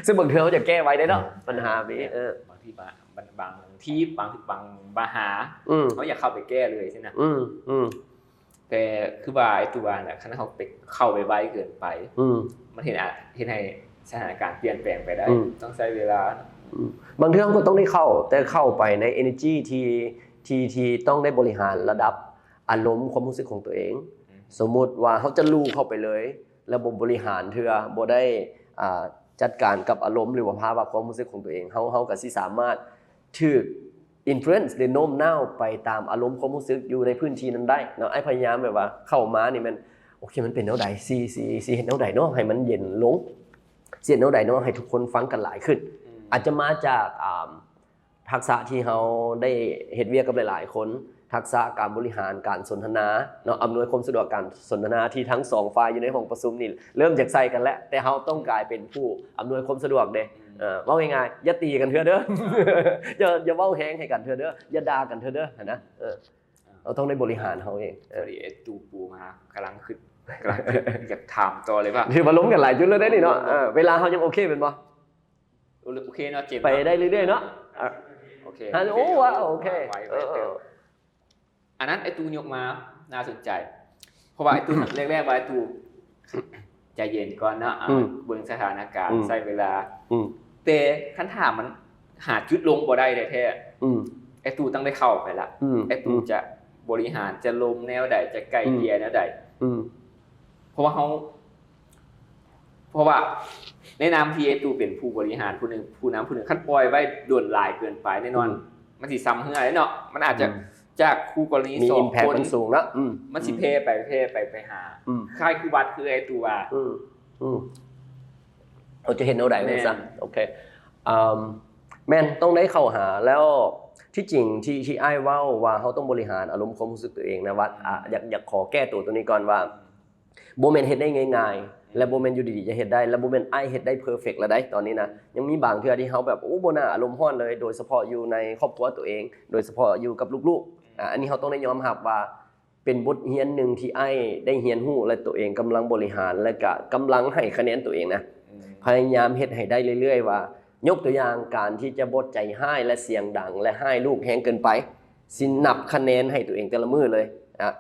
ຊຶ່ງບາງເທື່ອເຮົາຢາກແກ້ໄວເດ້ເນາະ ອືມ ບັນຫາມີ. ເອີ ບາງທີບາງ ບາງ ບາງທີ ບາງ ບາງບັນຫາ ອືມ ເຮົາຢາກເຂົ້າໄປແກ້ເລີຍຊີ້ນະ. ອືມ ອືມ ແຕ່ຄືວ່າໄອ້ຕົວນັ້ນນະ ຄັນເຮົາໄປ ເຂົ້າໄປໄວເກີນໄປ ອືມ ມັນເຮັດ ອາ ເຮັດໃຫ້ສະຖານະການປ່ຽນແປງໄປໄດ້. ອືມ ຕ້ອງໃຊ້ເວລາ. ອືມ ບາງເທື່ອເຮົາກໍຕ້ອງໄດ້ເຂົ້າ ແຕ່ເຂົ້າໄປໃນ energy ທີ່ ທີ່ ທີ່ຕ້ອງໄດ້ບໍລິຫານລະດັບອາລົມຄວາມຮູ້ສຶກຂອງຕົວເອງ. ອືມ ສົມມຸດວ່າເຮົາຈະລູ້ເຂົ້າໄປເລີຍ ແລ້ວບໍ່ບໍລິຫານເທື່ອ ບໍ່ໄດ້ ອ່າ ຈັດການກັບອາລົມ ຫຼືວ່າພາວະຄວາມຮູ້ສຶກຂອງຕົວເອງ ເຮົາ ເຮົາກໍຊິສາມາດຖືກ influence ຫຼືໂນ້ມນ້າວໄປຕາມອາລົມຄວາມຮູ້ສຶກຢູ່ໃນພື້ນທີ່ນັ້ນໄດ້ເນາະ. ອ້າຍພະຍາຍາມແບບວ່າເຂົ້າມານີ້ແມ່ນ ໂອເຄ ມັນເປັນແນວໃດ? ຊິ ຊິ ຊິເຮັດແນວໃດເນາະ ໃຫ້ມັນເຢັນລົງ? ຊິເຮັດແນວໃດເນາະ ໃຫ້ທຸກຄົນຟັງກັນຫຼາຍຂຶ້ນ? ອືມ ອາດຈະມາຈາກ ອ່າ ທັກສະທີ່ເຮົາໄດ້ເຮັດວຽກກັບຫຼາຍໆຄົນ, ທັກສະການບໍລິຫານການສົນທະນາເນາະ, ອຳນວຍຄວາມສະດວກການສົນທະນາທີ່ທັງສອງຝ່າຍຢູ່ໃນຫ້ອງປະຊຸມນີ້ເລີ່ມຈາກໃສ່ກັນແລ້ວ, ແຕ່ເຮົາຕ້ອງກາຍເປັນຜູ້ອຳນວຍຄວາມສະດວກເດ້. ອືມ ເອີ ເວົ້າງ່າຍໆ ຢ່າຕີກັນເທື່ອເດີ, ຢ່າ ຢ່າເວົ້າແຮງໃຫ້ກັນເທື່ອເດີ, ຢ່າດ່າກັນເທື່ອເດີ ຫັ້ນນະ. ເອີ ເຮົາຕ້ອງໄດ້ບໍລິຫານເຮົາເອງ. ເອີ ພໍດີໄອ້ຕູ້ປູມາກຳລັງຄິດ ກຳລັງຄິດຢາກຖາມຕໍ່ເລີຍວ່າ ຖືວ່າລົມກັນຫຼາຍຈຸດແລ້ວເດ້ນີ້ເນາະ. ເອີ ເວລາເຮົາຍັງໂອເຄແມ່ນບໍ່? ໂອເຄເນາະ ເຈມ ໄປໄດ້ເລື້ອຍໆເນາະ. ໂອເຄ ໂອເຄ ໂອເຄ ໄວ ໄວ ເອີ ເອີ ເອີ ອັນນັ້ນໄອ້ຕູ້ຍົກມາໜ້າສົນໃຈ ເພາະວ່າໄອ້ຕູ້ ແລກໆວ່າໄອ້ຕູ້ໃຈເຢັນກ່ອນເນາະ. ອືມ ເບິ່ງສະຖານະການ ອືມ ໃຊ້ເວລາ. ອືມ ແຕ່ຄັນຖາມມັນຫາຈຸດລົງບໍ່ໄດ້ແທ້ໆ ອືມ ໄອ້ຕູ້ຕ້ອງໄດ້ເຂົ້າໄປລະ. ອືມ ໄອ້ຕູ້ ອືມ ຈະບໍລິຫານ ຈະລົມແນວໃດ ຈະໄກ່ເກ່ຍ ອືມ ແນວໃດ. ອືມ ເພາະວ່າເຮົາ ເພາະວ່າໃນນາມທີ່ໄອ້ຕູ້ເປັນຜູ້ບໍລິຫານຜູ້ໜຶ່ງ ຜູ້ນຳຜູ້ໜຶ່ງ ຄັນປ່ອຍໄວ້ດົນຫຼາຍເກີນໄປ ແນ່ນອນ ອືມ ມັນຊິຊຳເຮື້ອເດ້ເນາະ. ມັນອາດຈະ ອືມ ຈາກຄູ່ກໍລະນີ ມີ ສອງ impact ຄົນ ມັນສູງເນາະ. ອືມ ມັນຊິ ອືມ ແຜ່ໄປ ແຜ່ໄປ ໄປຫາ ອືມ ຄ້າຍຄືວັດ ຄືໄອ້ຕູ້ວ່າ. ອືມ ອືມ ເຮົາຈະເຮັດແນວໃດ? ແມ່ນ ວ່າຊັ້ນ. ໂອເຄ ອາ ແມ່ນ ຕ້ອງໄດ້ເຂົ້າຫາ. ແລ້ວທີ່ຈິງທີ່ ທີ່ອ້າຍເວົ້າວ່າເຮົາຕ້ອງບໍລິຫານອາລົມຄວາມຮູ້ສຶກຕົວເອງນະ ວ່າ ອືມ ອາ ຢາກ ຢາກຂໍແກ້ຕົວໂຕນີ້ກ່ອນວ່າ ບໍ່ແມ່ນເຮັດໄດ້ງ່າຍໆ ແລະ ບໍ່ແມ່ນຢູ່ດີໆຈະເຮັດໄດ້ ແລະ ບໍ່ແມ່ນອ້າຍເຮັດໄດ້ perfect ແລ້ວໃດ໋ຕອນນີ້ນະ. ຍັງມີບາງເທື່ອທີ່ເຮົາແບບ ໂອ້ ບໍ່ໜ້າອາລົມຮ້ອນເລີຍ ໂດຍສະເພາະຢູ່ໃນຄອບຄົວຕົວເອງ ໂດຍສະເພາະຢູ່ກັບລູກໆ. ອືມ ອາ ອັນນີ້ເຮົາຕ້ອງໄດ້ຍອມຮັບວ່າເປັນບົດຮຽນໜຶ່ງທີ່ອ້າຍໄດ້ຮຽນຮູ້ ແລະ ຕົວເອງກຳລັງບໍລິຫານ ແລະ ກະກຳລັງໃຫ້ຄະແນນຕົວເອງນະ. ອືມ ພະຍາຍາມເຮັດໃຫ້ໄດ້ເລື້ອຍໆວ່າ ຍົກຕົວຢ່າງ ການທີ່ຈະບໍ່ໃຈຮ້າຍ ແລະ ສຽງດັງ ແລະ ຮ້າຍລູກແຮງເກີນໄປ ຊິນັບຄະແນນໃຫ້ຕົວເອງແຕ່ລະມື້ເລີຍ. ອາ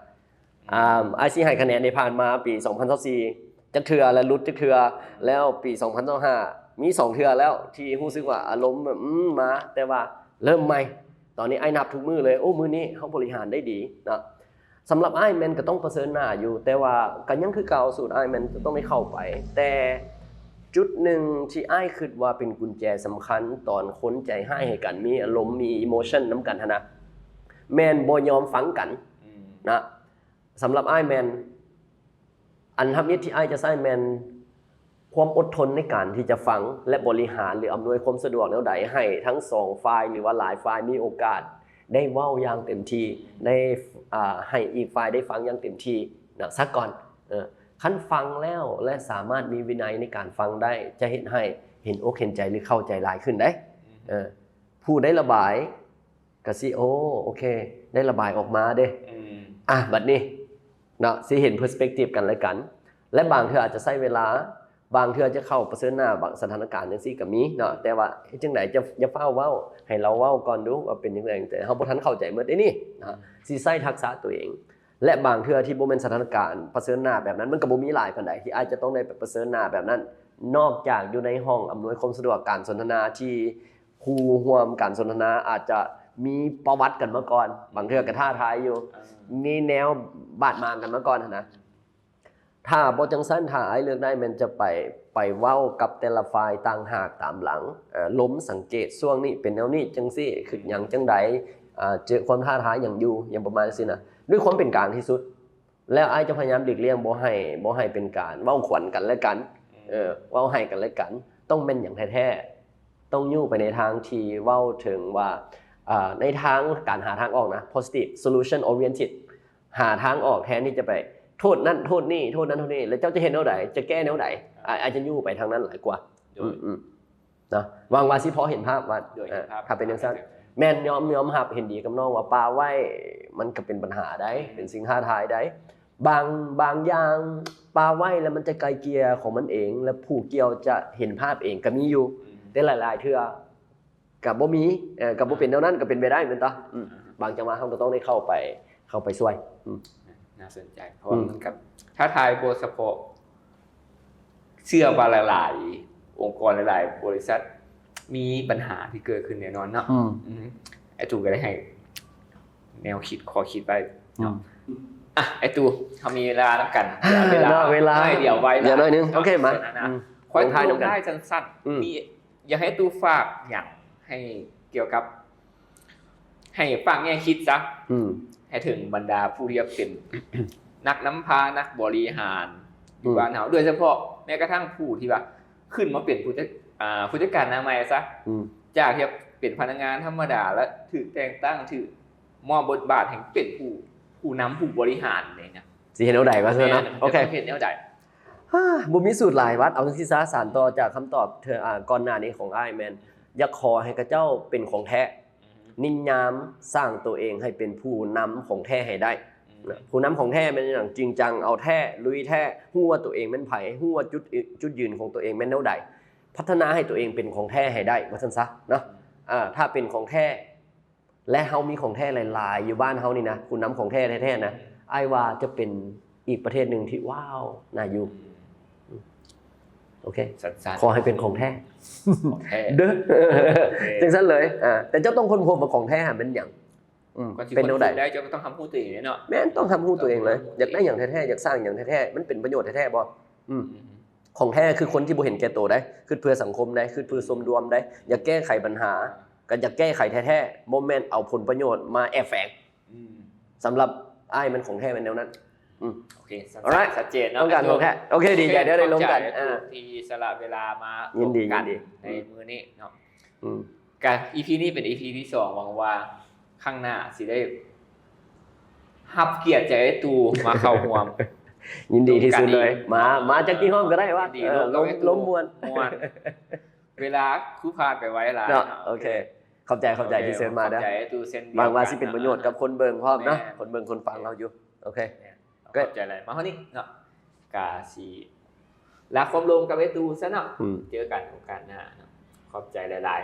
ອາ ອ້າຍຊິໃຫ້ຄະແນນທີ່ຜ່ານມາປີສອງພັນຊາວສີ່ ຈັກເທື່ອ ແລະ ຫຼຸດຈັກເທື່ອ ແລ້ວປີສອງພັນຊາວຫ້າ ມີສອງເທື່ອແລ້ວທີ່ຮູ້ສຶກວ່າອາລົມແບບ ອືມ ມາ ແຕ່ວ່າເລີ່ມໃໝ່. ຕອນນີ້ອ້າຍນັບທຸກມື້ເລີຍ ໂອ້ ມື້ນີ້ເຮົາບໍລິຫານໄດ້ດີເນາະ. ສຳລັບອ້າຍແມ່ນກໍຕ້ອງປະເຊີນໜ້າຢູ່ ແຕ່ວ່າກໍຍັງຄືເກົ່າ ສູດອ້າຍແມ່ນຕ້ອງໄດ້ເຂົ້າໄປ ແຕ່ ຈຸດໜຶ່ງທີ່ອ້າຍຄິດວ່າເປັນກຸນແຈສຳຄັນ ຕອນຄົນໃຈຮ້າຍໃຫ້ກັນ ມີອາລົມ ມີ emotion ນຳກັນຫັ້ນນະ ແມ່ນບໍ່ຍອມຟັງກັນ ອືມ ນະ. ສຳລັບອ້າຍແມ່ນ ອັນທຳອິດທີ່ອ້າຍຈະໃຊ້ແມ່ນຄວາມອົດທົນໃນການທີ່ຈະຟັງ ແລະ ບໍລິຫານ ຫຼື ອຳນວຍຄວາມສະດວກແນວໃດໃຫ້ທັງສອງຝ່າຍ ຫຼືວ່າຫຼາຍຝ່າຍມີໂອກາດໄດ້ເວົ້າຢ່າງເຕັມທີ່ ໄດ້ ອ່າ ໃຫ້ອີກຝ່າຍໄດ້ຟັງຢ່າງເຕັມທີ່ນະ ຊະກ່ອນ. ເອີ ຄັນຟັງແລ້ວ ແລະ ສາມາດມີວິໄນໃນການຟັງໄດ້ ຈະເຮັດໃຫ້ເຫັນອົກເຫັນໃຈ ຫຼື ເຂົ້າໃຈຫຼາຍຂຶ້ນເດ້. ເອີ ຜູ້ໄດ້ລະບາຍ ກະຊິ ໂອ້ ໂອເຄ ໄດ້ລະບາຍອອກມາເດ້. ອືມ ອ່ະ ບັດນີ້ເນາະ ຊິເຫັນ perspective ກັນແລະກັນ ແລະ ບາງເທື່ອອາດຈະໃຊ້ເວລາ ບາງເທື່ອຈະເຂົ້າປະເຊີນໜ້າ ບາງສະຖານະການຈັ່ງຊີ້ກະມີເນາະ. ແຕ່ວ່າເຮັດຈັ່ງໃດ ຈະ ຢ່າຟ້າວເວົ້າ ໃຫ້ລາວເວົ້າກ່ອນດູວ່າເປັນຈັ່ງໃດ ແຕ່ເຮົາບໍ່ທັນເຂົ້າໃຈໝົດເດ້ນີ້ເນາະ. ອືມ ຊິໃຊ້ທັກສະຕົວເອງ ແລະ ບາງເທື່ອທີ່ບໍ່ແມ່ນສະຖານະການປະເຊີນໜ້າແບບນັ້ນ ມັນກະບໍ່ມີຫຼາຍປານໃດທີ່ອ້າຍຈະຕ້ອງໄດ້ໄປປະເຊີນໜ້າແບບນັ້ນ ນອກຈາກຢູ່ໃນຫ້ອງອຳນວຍຄວາມສະດວກການສົນທະນາທີ່ ຄູ່ຮ່ວມການສົນທະນາອາດຈະມີປະຫວັດກັນມາກ່ອນ ບາງເທື່ອກະທ້າທາຍຢູ່ ອ່າ ມີແນວບາດໝາງກັນມາກ່ອນຫັ້ນນະ. ຖ້າບໍ່ຈັ່ງຊັ້ນ ຖ້າອ້າຍເລືອກໄດ້ແມ່ນຈະໄປ ໄປເວົ້າກັບແຕ່ລະຝ່າຍຕ່າງຫາກຕາມຫຼັງ ເອີ ລົມສັງເກດ ຊ່ວງນີ້ເປັນແນວນີ້ ຈັ່ງຊີ້ ຄຶດຫຍັງຈັ່ງໃດ ອ່າ ເຈີຄວາມທ້າທາຍຫຍັງຢູ່ ຫຍັງປະມານຊີ້ນະ ດ້ວຍຄວາມເປັນກາງທີ່ສຸດ. ແລ້ວອ້າຍຈະພະຍາຍາມຫຼີກລ່ຽງ ບໍ່ໃຫ້ ບໍ່ໃຫ້ເປັນການເວົ້າຂວັນກັນແລະກັນ ອືມ ເອີ ເວົ້າໃຫ້ກັນແລະກັນ ຕ້ອງແມ່ນຫຍັງແທ້ໆ ຕ້ອງຍູ້ໄປໃນທາງທີ່ເວົ້າເຖິງວ່າ ອ່າ ໃນທາງການຫາທາງອອກນະ positive solution oriented ຫາທາງອອກແທນທີ່ຈະໄປໂທດນັ້ນໂທດນີ້ ໂທດນັ້ນໂທດນີ້ ແລ້ວເຈົ້າຈະເຮັດແນວໃດ ຈະແກ້ແນວໃດ ອາ ອາດຈະຍູ້ໄປທາງນັ້ນຫຼາຍກວ່າ. ໂດຍ ອືມ ເນາະ ຫວັງວ່າຊິພໍເຫັນພາບວ່າ ໂດຍ ເຫັນພາບ ເອີ ຖ້າເປັນຈັ່ງຊັ້ນ ແມ່ນຍອມ ຍອມຮັບ ເຫັນດີກັບນ້ອງວ່າປ່າໄຫວ້ມັນກະເປັນບັນຫາໃດ ອືມ ເປັນສິ່ງທ້າທາຍໃດ. ບາງ ບາງຢ່າງປ່າໄຫວ້ແລ້ວມັນຈະໄກ່ເກ່ຍຂອງມັນເອງ ແລ້ວຜູ້ກ່ຽວຈະເຫັນພາບເອງກະມີຢູ່ ອືມ ແຕ່ຫຼາຍໆເທື່ອກະບໍ່ມີ ເອີ ກະບໍ່ເປັນແນວນັ້ນ ກະເປັນໄປໄດ້ແມ່ນຕາ. ອືມ ອ່າ ບາງຈັງຫວະເຮົາກະຕ້ອງໄດ້ເຂົ້າໄປ ເຂົ້າໄປຊ່ວຍ. ອືມ ໜ້າສົນໃຈ ເພາະວ່າ ອືມ ມັນກະທ້າທາຍບໍ່ສະເພາະ ເຊື່ອວ່າຫຼາຍໆອົງກອນ ຫຼາຍໆບໍລິສັດມີບັນຫາທີ່ເກີດຂຶ້ນແນ່ນອນເນາະ. ອືມ ອືມ ອ້າຍຕູ້ກະໄດ້ໃຫ້ແນວຄິດ ຂໍ້ຄິດໄວ້ເນາະ. ອືມ ອ່ະ ອ້າຍຕູ້ ເຮົາມີເວລານຳກັນ ເວລາ ເວລາ ດຽວໄວ ດຽວໜ້ອຍໜຶ່ງ ໂອເຄ ມາ ອືມ ຂໍລງທ້າຍນຳກັນ ລງທ້າຍສັ້ນໆ ອືມ ມີ ຢາກໃຫ້ຕູ້ຝາກຫຍັງໃຫ້ກ່ຽວກັບ ໃຫ້ຝາກແງ່ຄິດຊະ ອືມ ໃຫ້ເຖິງບັນດາຜູ້ທີ່ເປັນນັກນຳພາ ນັກບໍລິຫານຢູ່ ອືມ ບ້ານເຮົາ ໂດຍສະເພາະແມ້ກະທັ້ງຜູ້ທີ່ວ່າຂຶ້ນມາເປັນຜູ້ຈັດ ອ່າ ຜູ້ຈັດການໜ້າໃໝ່ຊະ ອືມ ຈາກທີ່ເປັນພະນັກງານທຳມະດາ ແລະ ຖືກແຕ່ງຕັ້ງ ຖືກມອບບົດບາດໃຫ້ເປັນຜູ້ ຜູ້ນຳ ຜູ້ບໍລິຫານນີ້ນະ ຊິເຮັດແນວໃດວ່າຊັ້ນເນາະ. ໂອເຄ ເຮັດແນວໃດ? ບໍ່ມີສູດຫຼາຍວັດ ເອົາຈັ່ງຊີ້ຊະ ສານຕໍ່ຈາກຄຳຕອບ ເອີ ອ່າ ກ່ອນໜ້ານີ້ຂອງອ້າຍແມ່ນ ຢາກຂໍໃຫ້ເຂົາເຈົ້າເປັນຂອງແທ້ ອືຮຶ ນິຍາມສ້າງໂຕເອງໃຫ້ເປັນຜູ້ນຳຂອງແທ້ໃຫ້ໄດ້ ອືຮຶ ນະ. ຜູ້ນຳຂອງແທ້ແມ່ນຫຍັງ? ຈິງຈັງ ເອົາແທ້ ລຸຍແທ້ ຮູ້ວ່າໂຕເອງແມ່ນໃຜ ຮູ້ວ່າຈຸດ ຈຸດຢືນຂອງໂຕເອງແມ່ນແນວໃດ ພັດທະນາໃຫ້ໂຕເອງເປັນຂອງແທ້ໃຫ້ໄດ້ ວ່າຊັ້ນຊະເນາະ. ອືມ ອ່າ ຖ້າເປັນຂອງແທ້ ແລະ ເຮົາມີຂອງແທ້ຫຼາຍໆຢູ່ບ້ານເຮົານີ້ນະ ຜູ້ນຳຂອງແທ້ແທ້ໆນະ ອືມ ອ້າຍວ່າຈະເປັນອີກປະເທດໜຶ່ງທີ່ ວ້າວ ໜ້າຢູ່. ອືມ ໂອເຄ ສັ້ນໆ ຂໍໃຫ້ເປັນຂອງແທ້ ຂອງແທ້ເດີ ໂອເຄ ຈັ່ງຊັ້ນເລີຍ. ອ່າ ແຕ່ເຈົ້າຕ້ອງຄົ້ນພົບວ່າຂອງແທ້ຫັ້ນແມ່ນຫຍັງ ອືມ ເປັນແນວໃດ ເຈົ້າກະຕ້ອງຮັບຮູ້ໂຕເອງເນາະ. ແມ່ນ ຕ້ອງຮັບຮູ້ໂຕເອງເລີຍ ຢາກໄດ້ຫຍັງແທ້ໆ ຢາກສ້າງຫຍັງແທ້ໆ ມັນເປັນປະໂຫຍດແທ້ໆບໍ່? ອືມ ອືມ ຂອງແທ້ຄືຄົນທີ່ບໍ່ເຫັນແກ່ໂຕໃດ໋ ຄິດເພື່ອສັງຄົມໃດ໋ ຄິດເພື່ອສ່ວນລວມໃດ໋ ຢາກແກ້ໄຂບັນຫາ ກະຢາກແກ້ໄຂແທ້ໆ ບໍ່ແມ່ນເອົາຜົນປະໂຫຍດມາແອບແຝງ. ອືມ ສຳລັບອ້າຍມັນຂອງແທ້ແມ່ນແນວນັ້ນ. ອືມ ໂອເຄ ຊັດເຈນເນາະ ຕ້ອງການຂອງແທ້. ໂອເຄ ດີໃຈທີ່ໄດ້ລົມກັນ ທີ່ສະຫຼະເວລາມາ ຍິນດີ ຍິນດີ ໃນມື້ນີ້ເນາະ. ອືມ ກະອີພີນີ້ເປັນອີພີທີສອງ ຫວັງວ່າຄັ້ງໜ້າຊິໄດ້ຮັບກຽດຈາກອ້າຍຕູ້ມາເຂົ້າຮ່ວມ. ຍິນດີທີ່ສຸດເລີຍ ມາ ມາຈັກທີ່ຫ້ອງກະໄດ້ວ່າ ເອີ ລົມມ່ວນ ມ່ວນ ເວລາຄືຜ່ານໄປໄວຫຼາຍເນາະ. ໂອເຄ ຂອບໃຈ ຂອບໃຈທີ່ເຊີນມາເດີ ຫວັງວ່າຊິເປັນປະໂຫຍດກັບຄົນເບິ່ງພ້ອມເນາະ ຄົນເບິ່ງຄົນຟັງເຮົາຢູ່. ໂອເຄ ຂອບໃຈຫຼາຍ ມາຮອດນີ້ເນາະ ກະຊິ ລາຄວາມລົງກັບອ້າຍຕູ້ຊະເນາະ. ອືມ ເຈີກັນໂອກາດໜ້າເນາະ ຂອບໃຈຫຼາຍ